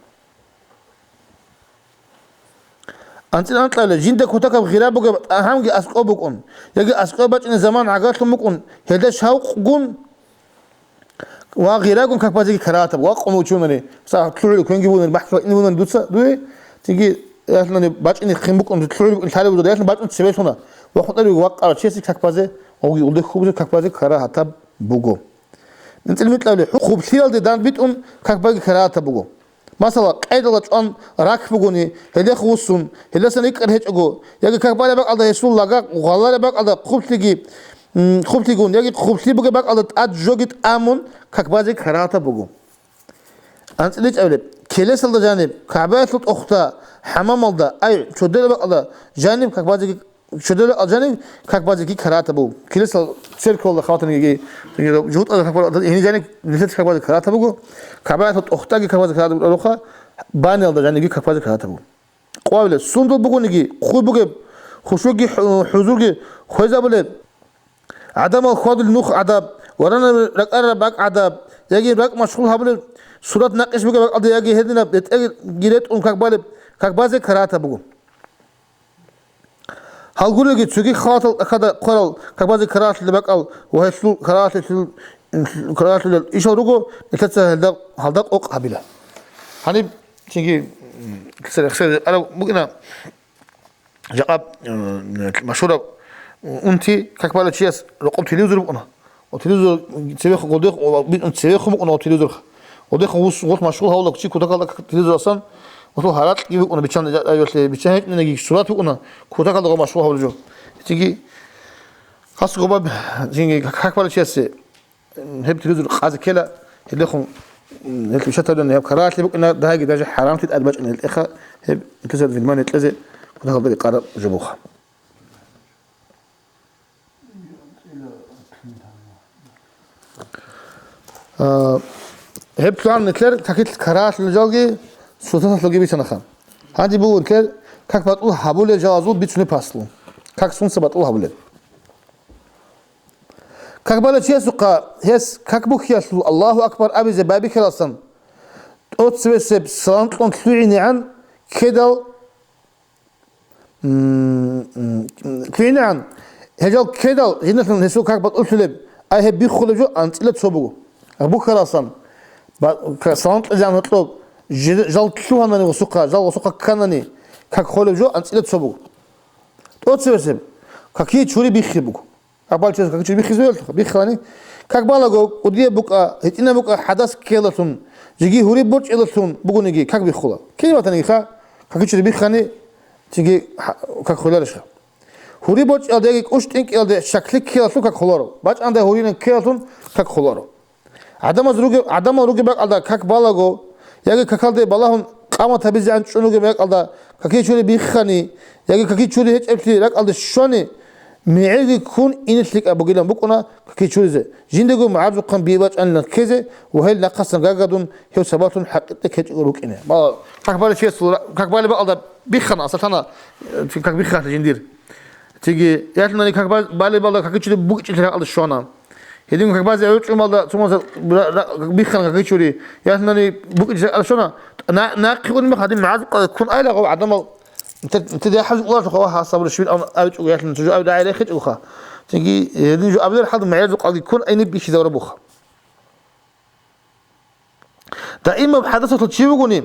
АнцӀила анкьабилеб, жинда кутакаб гъира бугеб тӀагьамги аскӀоб букӀун, яги аскӀоб бачӀине заман гӀагарлъун букӀун, гьелда шавкъгун ва гъирагун как базеги карагьатаб, ва къумучунани, са лъугӀули квенги вунани, бахъ ватӀине вунани дуца дуе, цинги яхӀлъунани бачӀине хъин букӀун, лъугӀули букӀун лъалеб буза, яхӀлъун бачӀун цебе лъуна, ва хутӀари вакъара чеси как базе, гъоги улде хьубзе как базе карагьатаб буго. АнцӀила микьабилеб, хъублъиялде данбитӀун как базе карагьатаб буго. Масала, къайдала чӀван рак бугони, гьелдехун вуссун, гьелдасан рикӀкӀад гьечӀого, яги как балеб бакӀалда гьесул лага гъвалареб бакӀалда хъублъиги М, хъублъигун, яги хъублъи бугеб бакӀалда тӀад жоги тӀамун как базе карагьатаб буго. АнцӀила чӀабилеб, килесалда жаниб, КагӀбаялъул тӀохда, хӀамамалда, ай, чодераб бакӀалда жаниб как базеги, чодераб бакӀалда жаниб как базеги карагьатаб буго. Килесал церковалда хаватаниги, жугьутӀазда как базеги, гьениб жаниб нилъеца как базеги карагьатаб буго. КагӀбаялъул тӀохдаги как базеги карагьатаб буго, банялда жанибги как базеги карагьатаб буго. Къвабилеб, сундул бугониги, хъуй бугеб, хушуги хӀу-, хӀузурги хвезабулеб, гӀадамал хьвадулеб нух гӀадаб, варанаб ракӀарараб бакӀ гӀадаб, яги ракӀ машгъул гьабулеб сурат-накъиш бугеб бакӀалда, яги гьединаб бетӀерги ретӀун как балеб, как базе карагьатаб буго. Гьал гурелги цоги халатал тӀахьазда хъварал как базе карагьатлъи бакӀал ва гьелъул карагьатлъи-, карагьатлъулел ишал руго, нилъеца гьелда, гьалда къокъ гьабила. Гьаниб цинги, м, ксер-, ксер-, арав букӀина, жакъа, м, машгьураб унти как балев чияс рокъоб телевизор букӀуна. Ва телевизор цевехун, гъодехун, ва битӀун цевехун букӀуна ва телевизор. Гъодехун вус-, гъос машгъул гьавула чи кутакалда телевизорасан, гъосул гьаракьги букӀуна биччан, айвалъе биччан гьечӀониги сурат букӀуна, кутакалда гъо машгъул гьавулев жо. Гьесиги хас гъоба, жинги как балев чиясе, гьеб телевизор къазе ккела, гьелдехун, гьел ишатабилан гьеб карагьатлъи букӀина, дагьаги даже хӀарамлъи тӀад бачӀана гьелтӀеха, гьеб телевизор внимание кьезе кутакалдаги къараб жо буха. А, гьеб лъугьан нилъер какилъ карагьалъул жалги суннаталъулги бицанаха. Гьанже буго нилъер как батӀул гьабулел жалазул бицунеб паслу. Как сунца батӀул гьабулел. Как балев чиясухъа гьес как бухьиялъул Аллагьу акбар абизе байбихьаралсан, тӀоцебесеб салам кьун лъугӀинегӀан ккедал, м, м, лъугӀинегӀан, гьел жал ккедал жиндалъун гьесул как батӀулъулеб, ай гьеб биххулеб жо анцӀила цо буго. Бухьаралсан, ба-, ка-, салам кьезегӀан гьоркьоб, жи-, жал лъугьанани гъосухъа, жал гъосухъа кканани, как холеб жо анцӀила цо буго. ТӀоцебесеб, какие чури биххи буго. Как балев чияс какие чури биххизе вугелъулха, биххани, как балаго, кӀудияб букӀа, гьитӀинаб букӀа хӀадас ккелалъун, жеги гьури борчӀелалъун бугониги, как биххула. Кин ватанигиха, какие чури биххани, цинги ха-, как холарищха. Гьури борчӀалда яги кӀущ тӀинкӀиялде щаклъи ккелалъун как холаро, бачӀанде гьуринан ккелалъун как холаро. ГӀадамаз ругеб-, гӀадамал ругеб бакӀалда как балаго, яги какалде балагьун къамат гьабизегӀан чӀун ругеб бакӀалда какие чури биххани, яги какие чури гьечӀеблъи ракӀалде щвани, мегӀерги ккун ине лъикӀаб бугилан букӀуна какие чуризе, жиндего магӀарзухъан бие бачӀанилан ккезе ва гьел нахъасан гагадун гьев сабаблъун хӀакъикъе ккечӀого рукӀине. Ма-, как балев чиясул ра-, как балеб бакӀалда биххана, асалъана, э, как биххалъа жиндир. Цинги, ялъунани как ба-, балеб бакӀалда какие чури букӀинчӀеб ракӀалде щвана. Гьедин как базе гӀурчӀумалда цумаса ра-, ра-, биххана какие чури, ялъунани букӀинчӀеб ракӀалде щвана. На-, нахъе гъуниб гьадин магӀарзухъа ккун айлагъав гӀадамал, нте, нте дяхӀал жукъуларха ва гьасабур швил ан-, авичӀого ялъун цо жо авда гӀайрехичӀулха. Цинги, гьедин жо абилер хӀалда магӀарзухъаги ккун айниб бихьизавра буха. Даимаб хӀадасалъул чи вугони,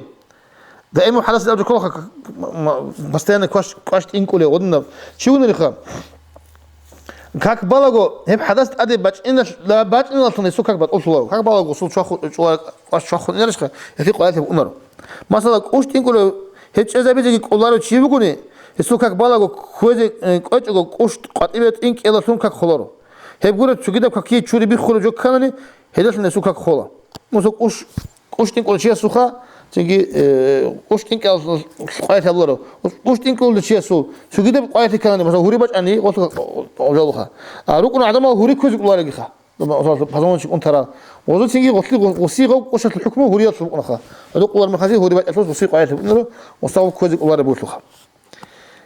даимаб хӀадасалъул абжа кколаха, м-, м-, постоянно кваш-, кваш тӀинкӀулев гъодинаб чи вугониха. Как балаго, гьеб хӀадас тӀаде бачӀинал-, бачӀиналъун гьесул как батӀулъуларо. Как балаго гъосул чваху-, чӀула-, кваш чвахун инарищха, гьелъи къварилъи букӀунаро. Масала, кӀущ тӀинкӀулев, гьеб чӀезабизеги кӀоларев чи вугони, гьесул как балаго кквезе, э, кӀвечӀого кӀущ къватӀибе тӀинкӀиялалъун как холаро. Гьеб гуреб цогидаб какие чури биххулеб жо кканани, гьелдалъун гьесул как хола. Муса кӀущ, кӀущ тӀинкӀулев чиясулха, цинги, э, кӀущ тӀинкӀиялъул къвайилъи гьабуларо. КӀущ тӀинкӀулев чиясул цогидаб къвайилъи кканани, масала, гьури бачӀани, гъосул как жалуха. А рукӀуна гӀадамал гьури кквезе кӀоларегиха. Позвоночник унтара. Гъозу цинги гъоси, гъо-, гъоси гъов кӀущалъул хӀукму гьуриялъул букӀунаха. РукӀулар мехази гьури бачӀалъус гъоси къвайилъи букӀунаро, муса кквезе кӀолареб бугелъулха.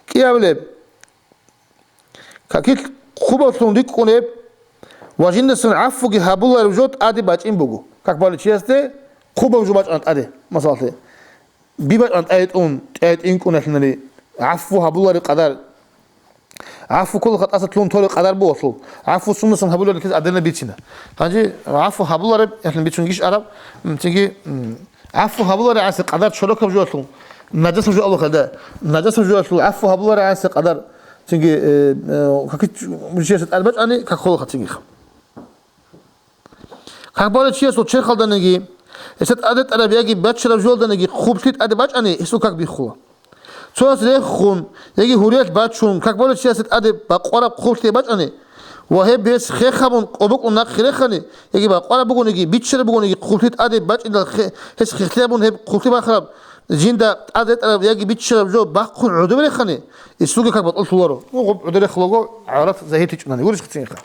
КӀиабилеб. Какилъ хъубавлъун рикӀкӀунеб ва жиндасан гӀафуги гьабулареб жо тӀаде бачӀин буго. Как балев чиясде хъубаб жо бачӀана тӀаде, масалалъе, би бачӀана тӀаде тӀун, тӀаде тӀинкӀун гьелъинари, гӀафу гьабулареб къадар. ГӀафу ккола хатӀаса лъун толеб къадар буго гьелъул. ГӀафу суннасан гьабулареб ккезе аденаб бицина. Гьанже гӀафу гьабулареб гьелъин бицун гищ араб, м, цинги, м, ГӀафу гьабулареб гӀанасеб къадар чорокаб жоялъул, нажасаб жо абулха, да, нажасаб жоялъул гӀафу гьабулареб гӀанасеб къадар, цинги, э, э, каки-, чиясда тӀад бачӀани, как холаха цинги. Как балев чиясул черхалданиги, гьесда тӀаде тӀараб яги бачараб жоялданиги хъублъи тӀаде бачӀани, гьесул как биххула. Цояс рехун яги гьуриялъ бачун, как балев чиясда тӀаде бакъвараб хъублъи бачӀани, Ва гьеб гьес хехабун кӀобокӀун нахъе рехани, яги бакъвараб бугониги, биччараб бугониги, хъублъи тӀаде бачӀиндал хе-, гьес хехлъиябун гьеб хъублъи бахараб, жинда тӀад ретӀараб яги биччараб жо бахъун гӀодобе рехани, исулги как батӀуллъуларо. Ну, гъоб гӀодор рехулаго гӀаврат загьирлъичӀунани, гурищ хъицинха.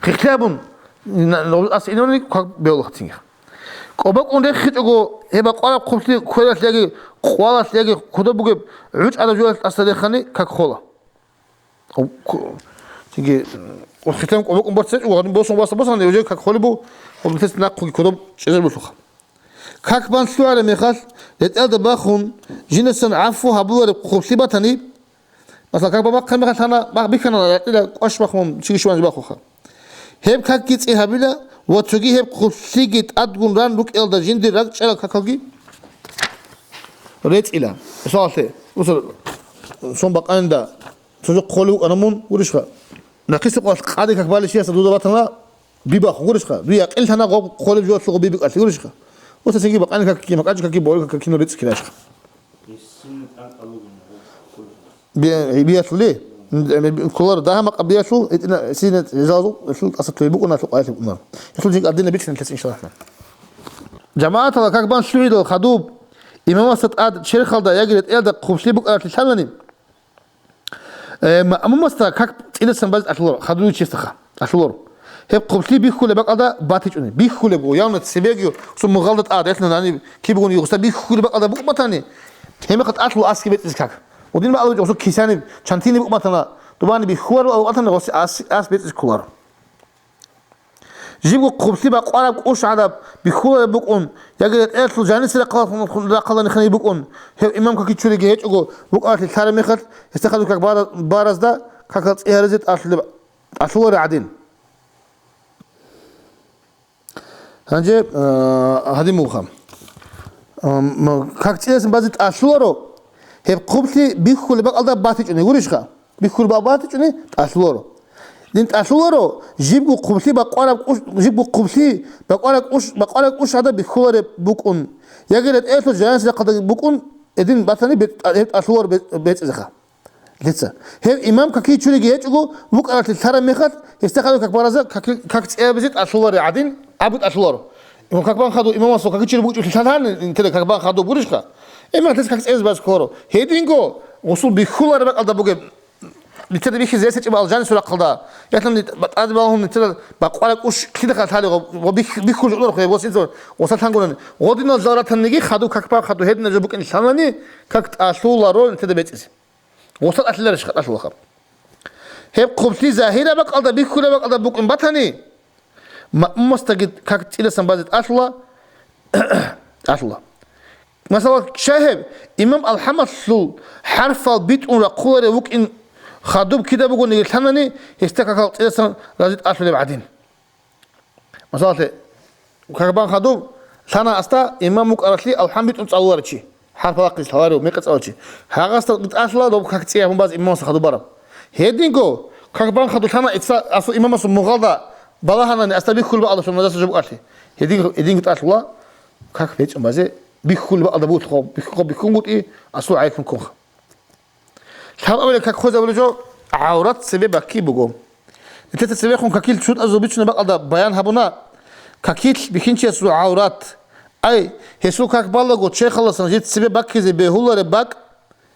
Хехлъиябун, на-, на-, ас инани как беулахъцинха. КӀобокӀун рехичӀого, гьеб бакъвараб хъублъи квералъ яги къвалалъ яги кодоб бугеб гӀучӀараб жоялъ тӀаса рехани как хола. Ку-, цинги, хитан кӀобокӀун борцичӀого, гьадин босун васа босани, уже как холебу, хъублъилъ нахъуги кодоб чӀезабулъуха. Как бан лъугӀараб мехалъ, ретӀелда бахун, жинасан гӀафу гьабулареб хъублъи батани, масала, как бан бахъараб мехалъ гьана бах-, бихьана ретӀела кӀваш бахун, чиги щванзи бахуха. Гьеб какги цӀи гьабила ва цоги гьеб хъублъиги тӀадгун ран рукӀиналда жиндир ракӀчӀарал какалги рецӀила. Мисалалъе, мисал, сон бакъанинда, цо жо хъолев вукӀана мун, гурищха? Нахъисеб къоялъ къаде как балев чиясда дуда батана, би баху, гурищха? Дуе якъинлъана гъоб хъолеб жоялъухъ би бикӀалъи, гурищха? Оцасинги бакъанин какги, макьачӀ какги, боре какги кино рецӀ ккелащха. Гьесин тӀантӀал бугин гъоб хъолеб жоялъ. Би-, биялъули? Кколар дагьа-макъа биялъул, итӀина синат гьезалазул, гьелъул тӀаса твей букӀуна, гьелъул къайилъи букӀуна. Гьелъул жинкӀ гьадинаб бицинлъас, иншаллагь. ЖамагӀаталда как бан лъугӀидал хадуб, имамасда тӀад черхалда яги ретӀелда хъублъи букӀаралъи лъалани, э, маъмумасда как цӀидасан базе тӀалъуларо, хадув чиясдаха тӀалъуларо. Гьеб хъублъи бихьулеб бакӀалда батичӀони, бихьулеб, явно цебеги, цо мугъалда тӀад, гьелъ нани киб бугони юхса бихьулеб бакӀалда букӀун батани, гьеб мехалъ тӀалъула аски бецӀизе как. Гъодин бакӀалда букӀун, цо кисани, чантини букӀун батана, дубани бихьуларо, батани гъоси ас, ас бецӀизе кколаро. Жибго хъублъи бакъвараб кӀущ гӀадаб бихьулареб букӀун, яги ретӀелалъул жаниса рахъалда ниханиб букӀун, гьев имам какичуриги гьечӀого букӀаралъи лъараб мехалъ, гьесда хадуб как бара-, баразда какал цӀи гьаризе тӀалъулеб-, тӀалъуларе гӀадин. Гьанже, а, гьадин муха. Ам, как цӀидасан базе тӀалъуларо, гьеб хъублъи бихьулеб бакӀалда батичӀони гурищха? Бихьулеб бакӀ батичӀони тӀалъуларо. Дин тӀалъуларо, жибго хъублъи бакъвараб кӀущ-, жибго хъублъи бакъвараб кӀущ-, бакъвараб кӀущ гӀадаб бихьулареб букӀун, яги ретӀелалъул жаниса рахъалда букӀун, гьедин батани бет-, гьеб тӀалъуларо бе-, бецӀизеха. Лъица. Гьев имам какичуриги гьечӀого, букӀаралъи лъараб мехалъ, гьесда хадуб как баразда как, как цӀиябизе тӀалъуларе гӀадин, абу тӀалъуларо. Имам как бан хадуб имамасул какичури букӀулъи лъалаан, интеле как бан хадуб гурищха? Имам гьес как цӀиябизе баз кколаро. Гьединго, гъусул бихьулареб бакӀалда бугеб, нилъеда бихьизе гьесечӀеб алжани сурахъалда, ялъан нилъ-, тӀаде балагьун нилъеда бакъвараб кӀущ лъидаха лъалев ва бих-, бихьулеб жо гьеб гъос инсул гъоса лъангунани. Гъодинал жал ратаниги хадуб как бан хадуб гьединаб жо букӀин лъалани, как тӀалъуларо нилъеда бецӀизе. Гъоса тӀалъиларищха? ТӀалъулахъаб. Гьеб хъублъи загьираб бакӀалда, бихьулеб бакӀалда букӀин батани, маъмумасдаги как цӀидасан базе тӀалъула, тӀалъула. Масала, щай гьеб, имам алхӀамалъул хӀарфал битӀун рахъуларев вукӀин хадуб кида бугониги лъанани, гьесда какал цӀидасан разе тӀалъулеб гӀадин. Масалалъе, как бан хадуб лъана асда имам вукӀаралъи алхӀам битӀун цӀалуларев чи, хӀарпалахъе лъаларев мекъи цӀаларав чи. Гьагъасда тӀалъула доб как цӀи гьабун баз имамасда хадуб бараб. Гьединго, как бан хадуб лъана ица асул имамасул мугъалда балагьанани асда бихьулеб бакӀалда суннадаса жо букӀалъи. Гьедин, гьединго тӀалъула как бецӀун базе бихьулеб бакӀалда бугелъул, бихьулеб бихьунгутӀи асул гӀайхьун ккунха. Лъабабилеб как хвезабулеб жо гӀаврат цебе бакки буго. Нилъеца цебехун какил чутӀазул бицунеб бакӀалда баян гьабуна, какил бихьинчиясул гӀаврат. Ай, гьесул как балаго, черхалдасан жид цебе баккизе бегьулареб бакӀ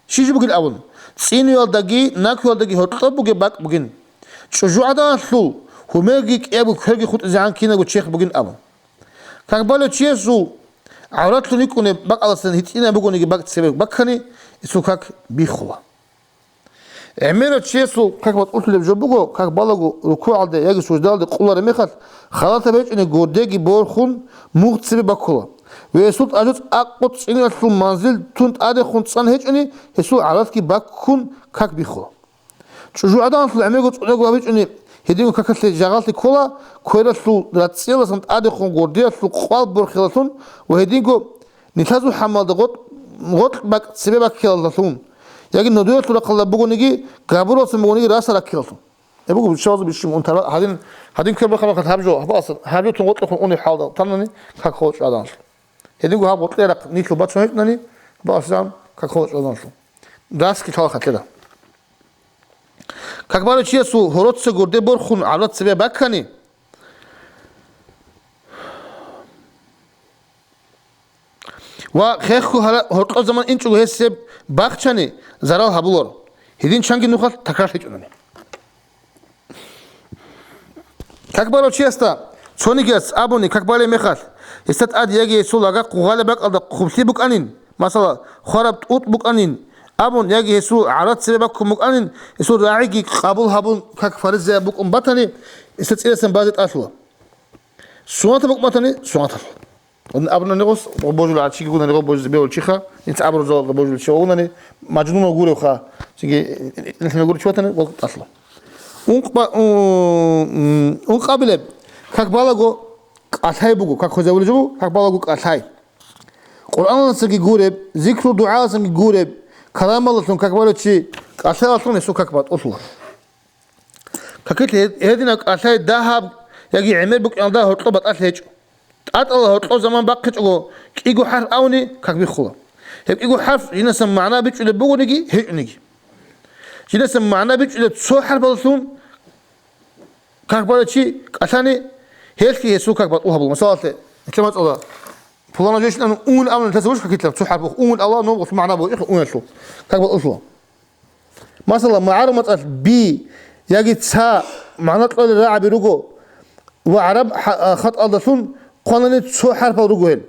щиж бугин абун, цӀинуялдаги накуялдаги гьоркьоб бугеб бакӀ бугин. ЧӀужугӀаданалъул гьумерги кӀиябго кверги хутӀизегӀан кинабго черх бугин абун. Как балев чиясул гӀавратлъун йикӀунеб бакӀалдасан гьитӀинаб бугониги бакӀ цебе баккани, гьесул как биххула. ГӀемерав чиясул как батӀулъулеб жо буго, как балаго рукугӀалде яги суждалде къулареб мехалъ, халатаб гьечӀони гурдеги борхун мугъ цебе баккула. Ва гьесул тӀажуцӀ акъу цӀиналъул манзил тун тӀадехун цӀан гьечӀони, гьесул гӀавратги баккун как биххула. ЧӀужугӀаданалъул гӀемерго цӀунего гьабичӀони гьединго какалъе жагъалъи ккола, квералъул рацӀцӀиялдасан тӀадехун гурдиялъул къвал борхилалъун ва гьединго нилъазул хӀамалда гъоркь-, гъоркь бакӀ цебе баккилалдалъун, яги нодуялъул рахъалда бугониги, габуралдасан бугониги раса раккилалъун. Гьеб буго биччалазул бищун унтарал гьадин, гьадин квер бахъа-бахъа гьаб жо, гьаб ас-, гьаб жо тун гъоркьухъун унеб хӀалда танани как холчӀо адамлъун. Гьединго гьаб гъоркье рахъ нилъул бацун гьечӀнани, гьаб асзан как холчӀо адамлъун. Раски лъала хатира. Как балев чиясул гьороца гурде борхун гӀаврат цебе баккани ва хехго гьара-, гьоркьоб заман инчӀого гьес гьеб бахчани, зарал гьабуларо, гьедин чанги нухалъ такрар гьечӀунани. Как балев чиясда цонигияс абуни, как балеб мехалъ, гьесда тӀад яги гьесул лагахъ гъугъалеб бакӀалда хъублъи букӀанин, масала, хвараб тӀутӀ букӀанин абун, яги гьесул гӀаврат цебе баккун букӀанин, гьесул рагӀиги къабул гьабун, как фаризаяб букӀун батани, гьесда цӀирасан базе тӀалъула. Сунатаб букӀун батани, сунаталъ. Абуна нигъус, божула, а чиги гуна нигъо божизе бевал чиха, инца абурзал божула чи вагунани, мажнуна гуревха, чиги, нилъина гурев чи ватани, вал тӀалъула. Ункъба-, ун-, ун-, ункъабилеб, как балаго кӀалъай буго, как хвезавулеб жо буго, как балаго кӀалъай. Къуръаналдасаги гуреб, зикру-дугӀаласанги гуреб, каламалдалъун как балев чи кӀалъаялъун гьесул как батӀулъула. Какилъ гьед-, гьединаб кӀалъай дагьаб яги гӀемер букӀиналда гьоркьоб батӀалъи гьечӀо. ТӀатӀала гьоркьоб заман бахъичӀого кӀиго хӀарп абуни как биххула. Гьеб кӀиго хӀарп жинасан магӀна бичӀчӀулеб бугониги, гьечӀониги. Жинасан магӀна бичӀчӀулеб цо хӀарпалъун как балев чи кӀалъани, гьелъги гьесул как батӀул гьабула. Масалалъе, нилъер мацӀалда, пуланаб жо щилан ун абуни, нилъеца бушха какилъаб цо хӀарп бух, ун ала, ноб гъосул магӀна буго, ихъ уналъул как батӀулъула. Масала, магӀарул мацӀалъ би яги ца магӀна кьолел рагӀаби руго ва гӀараб хӀа-, хатӀалдалъун хъванани цо хӀарпал руго гьел.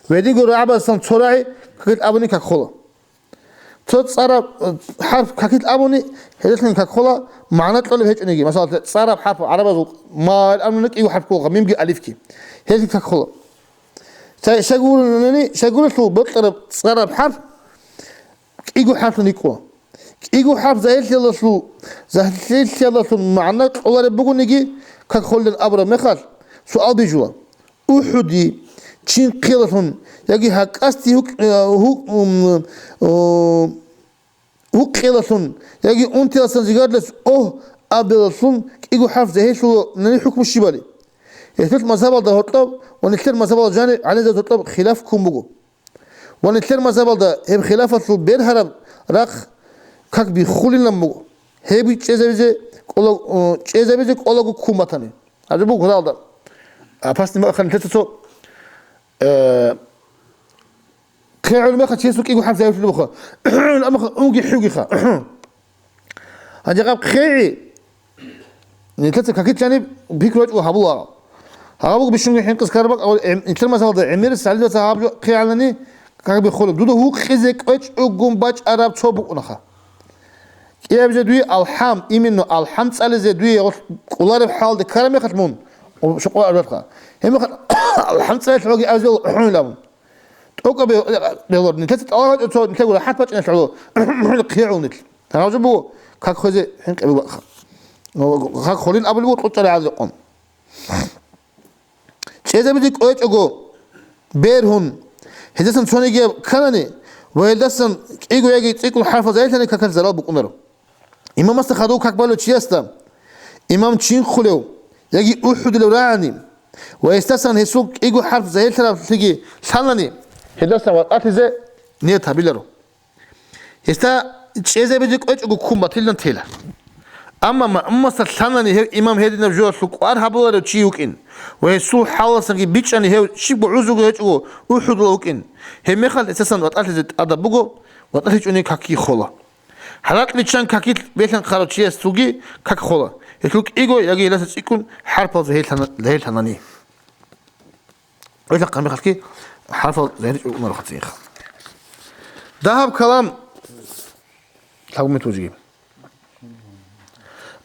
Гьединго рагӀабаздасан цо рагӀи какилъ абуни как хола. Цо цӀараб, э, хӀарп какилъ абуни, гьелъин как хола, магӀна кьолеб гьечӀониги. Масала, цӀараб хӀарп гӀарабазул ма абуна кӀиго хӀарп ккола, мимги алифги. Гьелъин как хола. Цай-, щайгурелъул бокьараб цӀараб хӀарп кӀиго хӀарплъун рикӀкӀула. КӀиго хӀарп загьирлъиялдалъул, загьирлъиялдалъун магӀна кьолареб бугониги, как холилан абураб мехалъ, суал бижула: УхӀуди, Чинхъиялдалъун яги гьакӀасде гьукъ-, э, гьу-, ум, о, гьукъиялдалъун яги унтиялдасан зигарлъес огь абиялдалъун кӀиго хӀарп загьирлъулани хӀукму щибали? Гьелъул мазгьабалда гьоркьоб ва нилъер мазгьабалда жаниб гӀалимзабазда гьоркьоб хилаф ккун буго. Ва нилъер мазгьабалда гьеб хилафалъул бергьараб рахъ как биххулилан буго. Гьеб чӀезабизе кӀола-, о, чӀезабизе кӀолаго ккун батани. Гьанже буго гьалда. Опасный мехалъ нилъеца цо, э, хъегӀул мехалъ чиясул кӀиго хӀарп загьирлъулеб буха. Амма унги хӀугиха. Гьанже гьаб хъегӀи нилъеца какилъ жаниб пикру гьечӀого гьабула. Гьаб буго бищунго хӀинкъизе ккараб бакӀ, гьаб гӀем-, нилъер мазгьабалда гӀемерисеб гӀалимзабаз гьаб жо хъегӀалани, как биххулеб. Дуда гьукъизе кӀвечӀого бачӀараб цо букӀунаха. КӀиабизе дуе алхӀам, именно алхӀам цӀализе дуе гъолъ кӀолареб хӀалде ккараб мехалъ мун, о, шукъо арбатха. Гьеб мехалъ алхӀам цӀализе гьоги абизе гьуинилан. ТӀокӀаб бе-, бегьулар, нилъеца тӀалаб гьечӀо цо нилъего рахӀат бачӀиналъ гӀоло, хъегӀул нилъ. Гьанже буго, как хвезе хӀинкъи буго бакӀха. Как холин абулеб буго кьучӀалигӀазе къон. ЧӀезабизе кӀвечӀого бергьун, гьездасан цонигияб кканани ва гьелдасан кӀиго яги цӀикӀкӀун хӀарпал загьирлъани какалъ зарал букӀунаро. Имамасда хадув как балев чиясда, имам Чинхъулев яги УхӀудулев рагӀани ва гьесдасан гьесул кӀиго хӀарп загьирлъараблъиги лъанани, гьелдасан ватӀалъизе ният гьабиларо. Гьесда чӀезабизе кӀвечӀого ккун батилан тела. Амма маъмумасда лъанани гьев имам гьединаб жоялъул кӀвар гьабуларев чи вукӀин ва гьесул хӀалалсанги бичӀчӀани гьев щибго гӀузруги гьечӀого УхӀудула вукӀин, гьеб мехалъ гьесдасан ватӀалъизе тӀадаб буго, ватӀалъичӀони какги хола. ХӀаракь биччан какилъ белъанхъарав чиясулги как хола, гьелъул кӀиго яги гьелдаса цӀикӀкӀун хӀарпал загьирлъана-, загьирлъанани. Гьелъа къамихалъги хӀарпал загьир чӀукӀунаро хъацӀиха. Дагьаб калам, лъабумет вужги.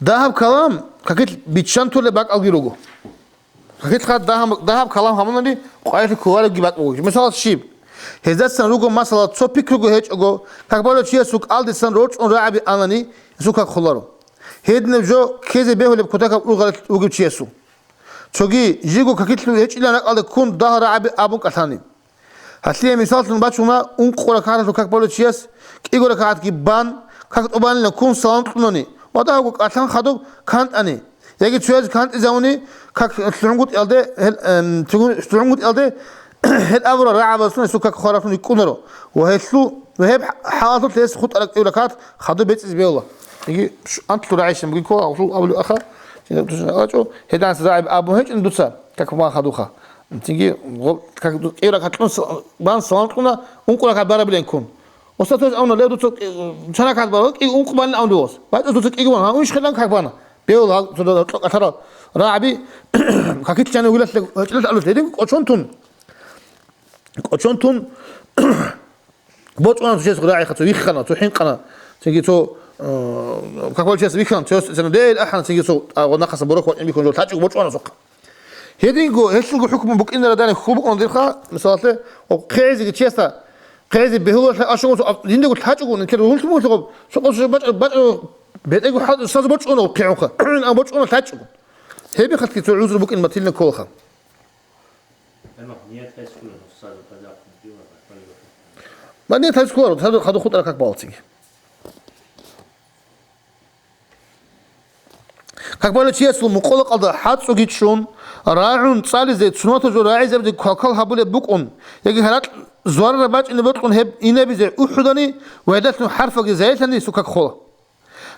Дагьаб калам какилъ биччан толеб бакӀалги руго. Какилъха дагьаб, дагьаб калам гьабунани къварилъи кколаребги бакӀ буго. Мисалалъ щиб? Гьездасан руго, масала, цо пикруго гьечӀого, как балев чиясул кӀалдисан рорчӀун рагӀаби анани, гьесул как холаро. Гьединаб жо ккезе бегьулеб кутакаб ургъалилъ вугев чиясул. Цоги, жиго какилъ гьечӀилан ракӀалда ккун дагьал рагӀаби абун кӀалъани. Гьалъие мисаллъун бачуна ункъо ракагӀаталъул как балев чияс кӀиго ракагӀатги бан, как тӀубанилан ккун салам кьунани ва дагьабго кӀалъан хадуб кантӀани, яги цояз кантӀизавуни, как лъугӀунгутӀиялде гьел, эм, лъугӀун-, лъугӀунгутӀиялде гьел абурал рагӀабаздасан гьесул как хвараблъун рикӀкӀунаро ва гьелъул, ва гьеб хӀалалъулъ гьес хутӀараб кӀиго ракагӀат хадуб бецӀизе бегьула. Цинги анлъго рагӀи щиб бугин ккола, гьелъул абулеб аха, цинги дуца рачӀо, гьединас рагӀи абун гьечӀин дуца, как бан хадуха. Цинги гъо-, как ду-, кӀира катлъун с-, бан салам кьуна, ункъо ракагӀат барабилан ккун. Устаз авна лев дуца кӀи-, чан ракагӀат бараб, кӀи ункъо балин авна дос. БачӀа дуца кӀиго бан, гьа, унш хилан как бана. Бев гьал цо кӀалъарал рагӀаби, какилъ чан вугилалъе, гьечӀилалъ алулъ, гьедин кӀочон тун. КӀочон тун, бочӀуна цо чияс рагӀиха, цо виххана, цо хӀинкъана, цинги цо, э, как бан чияс виххана, цо цена дел ахӀана, цинги цо, а, гъо нахъасан борохь вачӀин бихьун жо лъачӀого бочӀуна цохъа. Гьединго, гьелъулго хӀукму букӀинара дани хьул букӀун дирха, мисалалъе, о, хъезе чиясда, хъезе бегьулалъе ашугун цо, а, жиндаго лъачӀого, нилъер ругьунлъун бугелъул, цо къосо бачӀа-, бачӀа-, бетӀего хӀал-, сазе бочӀуна хъегӀунха, ан бочӀуна лъачӀого. Гьебихъалъги цо гӀузру букӀин батилан кколаха. Ният гьечӀо, устаз, гьадахъ. Ма ният гьечӀо, гьадахъ хутӀараб как балцин. Как балев чиясул мукъулакъалда хӀацӀцӀоги чӀун, рагӀун цӀализе, суннаталъул рагӀизабизе квалквал гьабулеб букӀун, яги гьаракь зугьарараб бачӀине бокьун гьеб инабизе ухӀулани ва гьелдалъун хӀарпалги загьирлъани цо как хола.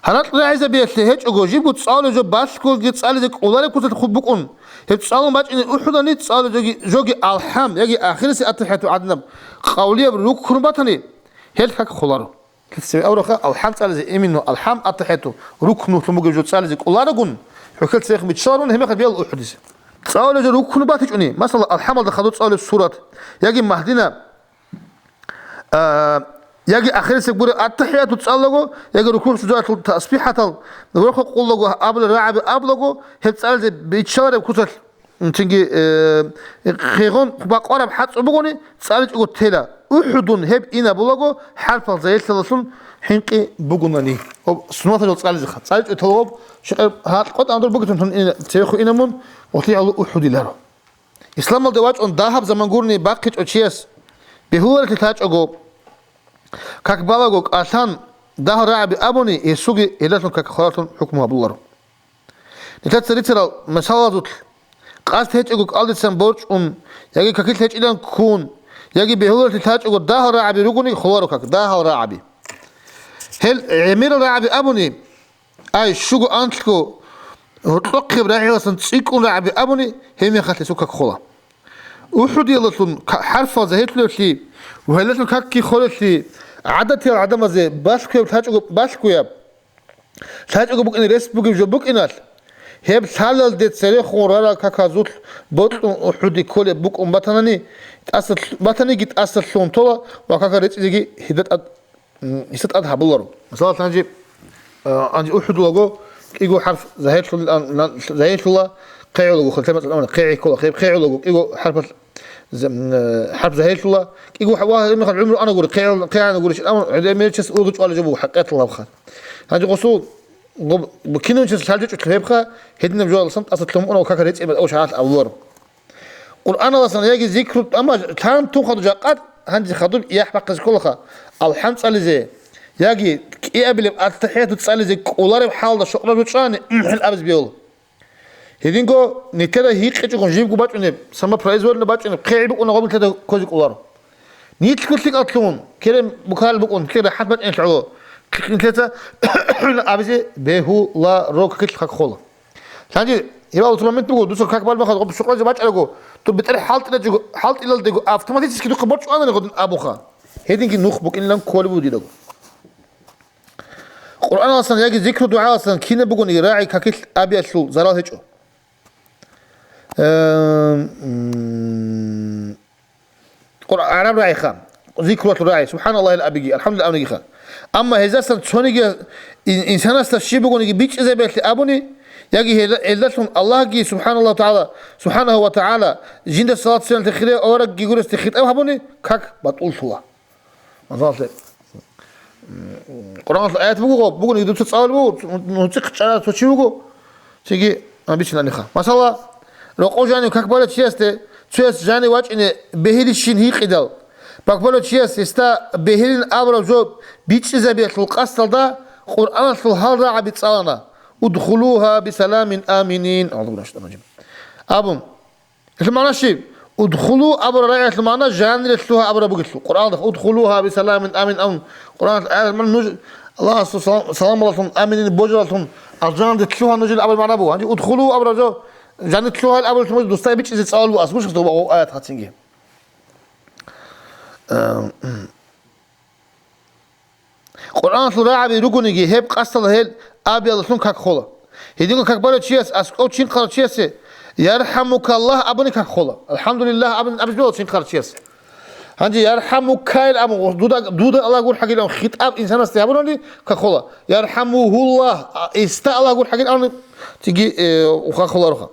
Гьаракь рагӀизабиялъе гьечӀого, жибго цӀалулеб жо балъгоги цӀализе кӀолареб куцалъ хъуб букӀун, гьеб цӀалун бачӀине ухӀулани цӀалулеб жоги, жоги алхӀам яги ахирисеб аттахӀияту гӀадинаб къавлияб рукну батани, гьел как холаро. Лъицеве авраха алхӀам цӀализе, именно алхӀам аттахӀияту рукнулъун бугеб жо цӀализе кӀоларогун, хӀухьел цевехъ биччаларун гьебмехалъ бегьула ухӀудизе. ЦӀалулеб жо рукну батичӀони, масала, алхӀамалда хадуб цӀалулеб сурат, яги магьдина, А, яги ахирисеб гури аттахӀияту цӀалулаго, яги рукугӀ-суждаялъул тасбихӀатал, рохо къуллаго абулел рагӀаби абулаго, гьеб цӀализе биччалареб куцалъ, цинги, э, хъегъон бакъвараб хӀацӀцӀо бугони, цӀаличӀого тела. УхӀудун гьеб инабулаго, хӀарпал загьирлъиялдалъун хӀинкъи бугунани. Об суннаталъул цӀализеха. ЦӀаличӀого тела об, щикъаб гьакъ къотӀа андур бугетун тун ина-, цевехъ инамун, гъолъи гьалу ухӀудиларо. Исламалде вачӀун дагьаб заман гурони бахъичӀо чияс бегьуларелъи лъачӀого, как балаго кӀалъан дагьал рагӀаби абуни, гьесулги гьелдалъун как холарони хӀукму гьабуларо. Нилъеца рицарал мисалазулъ къасд гьечӀого кӀалдисан борчӀун, яги какилъ гьечӀилан ккун, яги бегьуларелъи лъачӀого дагьал рагӀаби ругони холаро как, дагьал рагӀаби. Гьел гӀемерал рагӀаби абуни, Ай, щуго анлъго гьоркьохъеб рагӀиласан цӀикӀкӀун рагӀаби абуни, гьебмехалъ гьесул как хола. УхӀудиялдалъун ка-, хӀарпал загьирлъулевлъи ва гьелдалъун какги холелъи гӀадатиял гӀадамазе балъгояб лъачӀого, балъгояб лъачӀого букӀине рес бугеб жо букӀиналъ, гьеб лъалалде церехун рарал каказулъ бокьун УхӀуде кколеб букӀун батанани, тӀаса лъ-, батаниги тӀаса лъугьун тола ва какал рецӀизеги гьелда тӀад М, гьесда тӀад гьабуларо. Масала, гьанже, а, гьанже УхӀудулаго кӀиго хӀарп загьирлъул-, ан-, нан-, загьирлъула, хъегӀулаго, хъе-, хъе-, хъегӀи ккола, хъе-, хъегӀулаго кӀиго хӀарпалъ з-, м, э, хӀарп загьирлъула, кӀиго хӀа-, ва гьебмехалъ гӀумру ана гури, хъегӀ-, хъегӀана гури, амма гӀемерчияс урги чӀвалеб жо буго, хӀакъикъаталда гьабха. Гьанже гъосул гъоб-, кинунчияс лъалчӀочӀолъи гьебха, гьединаб жоялдасан тӀаса лъугьун буго какал рецӀи бетӀа ва шагьалъ абуларо. Къуръаналасан яги зикру, амма лъан тун хадуб жакъа, гьанже хадуб яхӀ бахъизе кколаха, алхӀам цӀализе, яги кӀиабилеб аттахӀияту цӀализе кӀолареб хӀалда щокълаб жо чӀвани, мухӀел абизе бегьула. Гьединго нилъеда гьикъичӀого жибго бачӀунеб, самопроизвольно бачӀунеб, хъегӀи букӀуна гъоб нилъеда ккозе кӀоларо. Нилъго лъикӀал лъугьун, керен букарал букӀун, нилъер рахӀат бачӀунелъ гӀоло, нилъеца абизе бегьуларо, какилъ как хола. Лъанги гьебал цо момент буго, дуца как балмаха гъоб щокълазе бачӀараго, то бетӀер хӀалтӀилалдего, хӀалтӀилалдего автоматически духъе борчӀ анани гъодин абуха. Гьединги нух букӀинилан кколеб буго дидаго. Къуръаналасан яги зикру-дугӀаласан кинаб бугониги рагӀи какилъ абиялъул зарал гьечӀо. Эм, м, Къур-, гӀараб рагӀиха, зикрулъул рагӀи, субхӀаналлагьил абиги, алхӀамдулиллагь абунигиха. Амма гьезасан цониги ин-, инсанасда щиб бугониги бичӀчӀизабиялъе абуни, яги гьел-, гьелдалъун Аллагьги, субхӀаналлагьу тагӀала, субхӀанагьу ва тагӀала, жинда салат-саламалъе хирияв аварагги гуресде хитӀаб гьабуни, как батӀуллъула. Масалалъе, Къуръаналъул аят буго, бугониги дуца цӀалулеб буго, нуцӀихъ чӀарав цо чи вуго, цинги абичиланиха. Масала, рокъов жанив как балев чиясде, цояс жанив вачӀине бегьилищин гьикъидал, как балев чияс гьесда бегьилин абураб жо бичӀчӀизабиялъул къасдалда Къуръаналъул гьал рагӀаби цӀалана: «Удхулугьа бисаламин аминин». Абун. Гьелъул магӀна щиб? «Удхулу» абураб рагӀиялъул магӀна жанире лъугьа абураб бугелъул. Къуръаналда «Удхулугьа бисаламин амин» абун. Къуръаналъ аялъ ман нуж Аллагьасул салам, саламаллъун, аминин божаллъун, алжаналде лъугьа нужил абулеб магӀна буго. Гьанже удхулу абураб жо, жанир лъугьайил абулелъун дусда бичӀчӀизе цӀалулеб буго, гьаб аяталда цинги. Эм, Къуръаналъул рагӀаби ругониги, гьеб къасдалда гьел абиялдалъун как хола. Гьединго как балев чияс, аскӀов чинхъарав чиясе, «ЯрхӀамукаллагь» абуни как хола. «АлхӀамдулиллагь» абун абизе бегьула чинхъарав чияс. Гьанже «ЯрхӀамукаил» абун, дуда, дуда Аллагь гурхӀагил абун хитӀаб инсанасде гьабуни как хола. «ЯрхӀамугьуллагь», а, гьесда Аллагь гурхӀагил абуни, цинги, э, как холароха.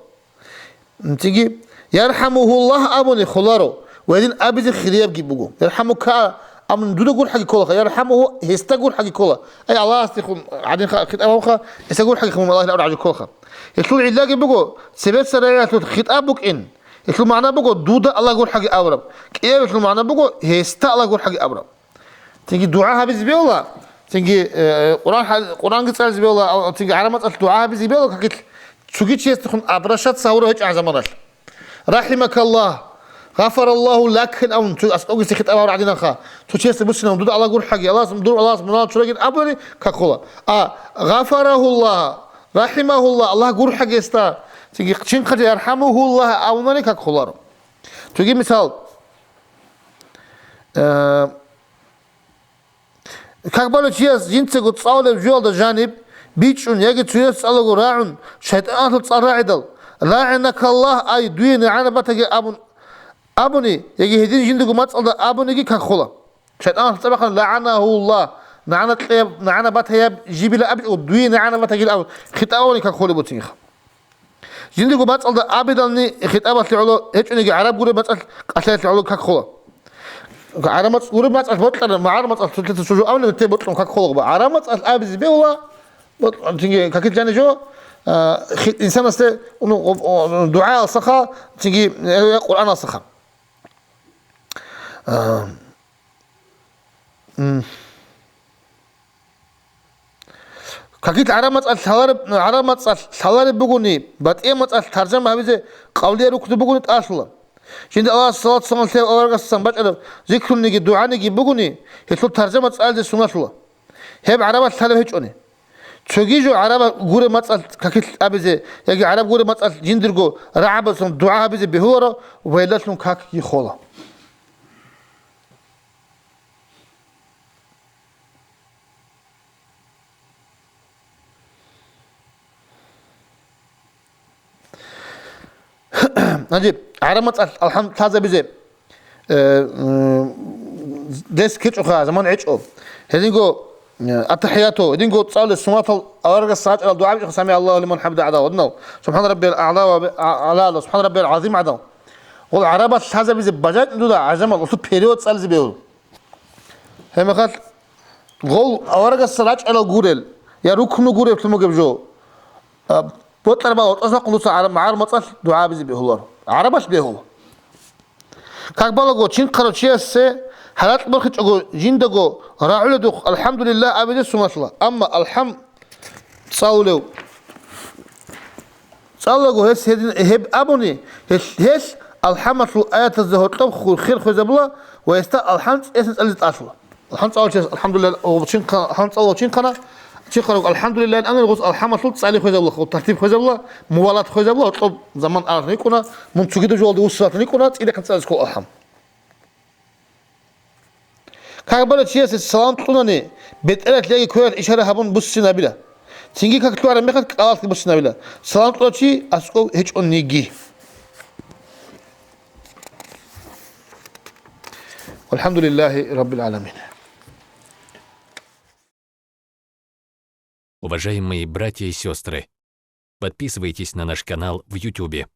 Цинги, «ЯрхӀамугьуллагь» абуни холаро, ва гьедин абизе хириябги буго. «ЯрхӀамука» абуни дуда гурхӀаги кколаха, «ЯрхӀамугьу» гьесда гурхӀаги ккола. Ай, Аллагьасдехун гьадин ха-, хитӀаб гьабуха, гьесда гурхӀаги хъумун Аллагьил абураб гӀажиб кколаха. Гьелъул гӀиллаги буго, цебеса рагӀиялъул хитӀаб букӀин. Гьелъул магӀна буго, дуда Аллагь гурхӀаги абураб. КӀиябилъул магӀна буго, гьесда Аллагь гурхӀаги абураб. Цинги дугӀа гьабизе бегьула, цинги, э, Къуръан хӀа-, Къуръанги цӀализе бегьула, а, цинги гӀараб мацӀалъ дугӀа гьабизе бегьула, какилъ цоги чиясдехун обращаться гьавурав гьечӀо гьай заманалъ. «РахӀимакаллагь», «Гъафараллагьу лак» абун, цо аскӀовгисе хитӀаб гьавураб гӀадинанха, цо чиясда буссинабун, дуда Аллагь гурхӀаги, Аллагьас дур Аллагьас мунагьал чурагин абуни как хола. А, «Гъафарагьуллагь», «РахӀимагьуллагь», Аллагь гурхӀаги гьесда, цинги чинхъа же «ЯрхӀамугьуллагь» абунани как холаро. Цоги мисал, э, Как балев чияс жинцаго цӀалулеб жоялда жаниб бичӀчӀун яги цояс цӀалаго рагӀун шайтӀаналъул цӀар рагӀидал, «ЛагӀинакаллагь», ай, дуе нагӀана батаги абун, абуни, яги гьедин жиндирго мацӀалда абуниги как хола. ШайтӀаналъул цӀар бахъани, «ЛагӀанагьуллагь», нагӀана кьеяб, нагӀана батаяб жибила абичӀого, дуе нагӀана батагил абун, хитӀаб гьабуни как холеб буцинха. Жиндирго мацӀалда абидални хитӀабалъе гӀоло гьечӀониги, гӀараб гуреб мацӀалъ кӀалъаялъе гӀоло как хола. ГӀараб мацӀ-, гуреб мацӀалъ бокьараб, магӀараб мацӀалъ цо-, цо-, цо жо абуни, гьеб бокьун как хола. ГӀараб мацӀалъ абизе бегьула, бокь-, цинги какилъ жаниб жо, а, хи-, инсанасде, ну, о, о, дугӀаялсаха, цинги, э, Къуръаналсаха. А, м. Какилъ гӀараб мацӀалъ лъалареб, гӀараб мацӀалъ лъалареб бугони, батӀияб мацӀалъ таржама гьабизе къавлиял рукнуби бугони тӀалъула. Жинда Аллагьас салат-салам лъеяв аварагасдасан бачӀараб зикруниги дугӀаниги бугони, гьелъул таржама цӀализе сунналъула. Гьеб гӀарабалъ лъалеб гьечӀони. Цоги жо гӀараб гуреб мацӀалъ какилъ абизе яги гӀараб гуреб мацӀалъ жиндирго рагӀабаздасан дугӀа гьабизе бегьуларо ва гьелдалъун какги хола. Гьанже гӀараб мацӀалъ алхӀам лъазабизе, э, м, рес ккечӀоха, заман гьечӀо. Гьединго, э, аттахӀияту, гьединго цӀалулел суннатал аварагас рачӀарал дугӀа бичӀоха, «СамигӀаллагьу лиман хӀамида» гӀадал, гьадинал, «СубхӀана раббиял аъла ва, а, аъла», «СубхӀана раббиял гӀазим» гӀадал. Гъол гӀарабалъ лъазабизе бажаикӀни дуда гӀажамал, гъосул перевод цӀализе бегьул. Гьебмехалъ гъол аварагасда рачӀарал гурел, я рукну гуреблъун бугеб жо, а, бокьараб гьоркьоса хъулуса гӀараб, гӀараб мацӀалъ дугӀа абизе бегьуларо. ГӀарабалъ бегьула. Как балаго, чинхъарав чиясе гьаракь борхичӀого жиндаго рагӀуледухъ «АлхӀамдулиллагь» абизе суннатла. Амма алхӀам цӀалулев цӀалаго гьес гьедин, гьеб абуни, гьелъ, гьелъ алхӀамалъул аятазда гьоркьоб ху-, хер хвезабула ва гьесда алхӀам цӀесан цӀализе тӀалъула. АлхӀам цӀалулев чияс, алхӀамдулиллагь, о, чин хъа-, алхӀам цӀалулев чин хъана, чин хъарав алхӀамдулиллагь ана, гъос алхӀамалъул цӀали хвезабула, тартиб хвезабула, мувалат хвезабула, гьоркьоб заман арагьун йикӀуна, мун цогидаб жо валде вуссалатун йикӀуна, цӀидахъан цӀализе ккола алхӀам. Как балев чиясе салам кьунани, бетӀералъ яги квералъ ишара гьабун буссинабила. Цинги как лъугӀараб мехалъ кӀалалъги буссинабила. Салам кьурав чи аскӀов гьечӀониги. ВалхӀамдулиллагьи раббил гӀаламин. Уважаемые братья и сестры, подписывайтесь на наш канал в Ютубе.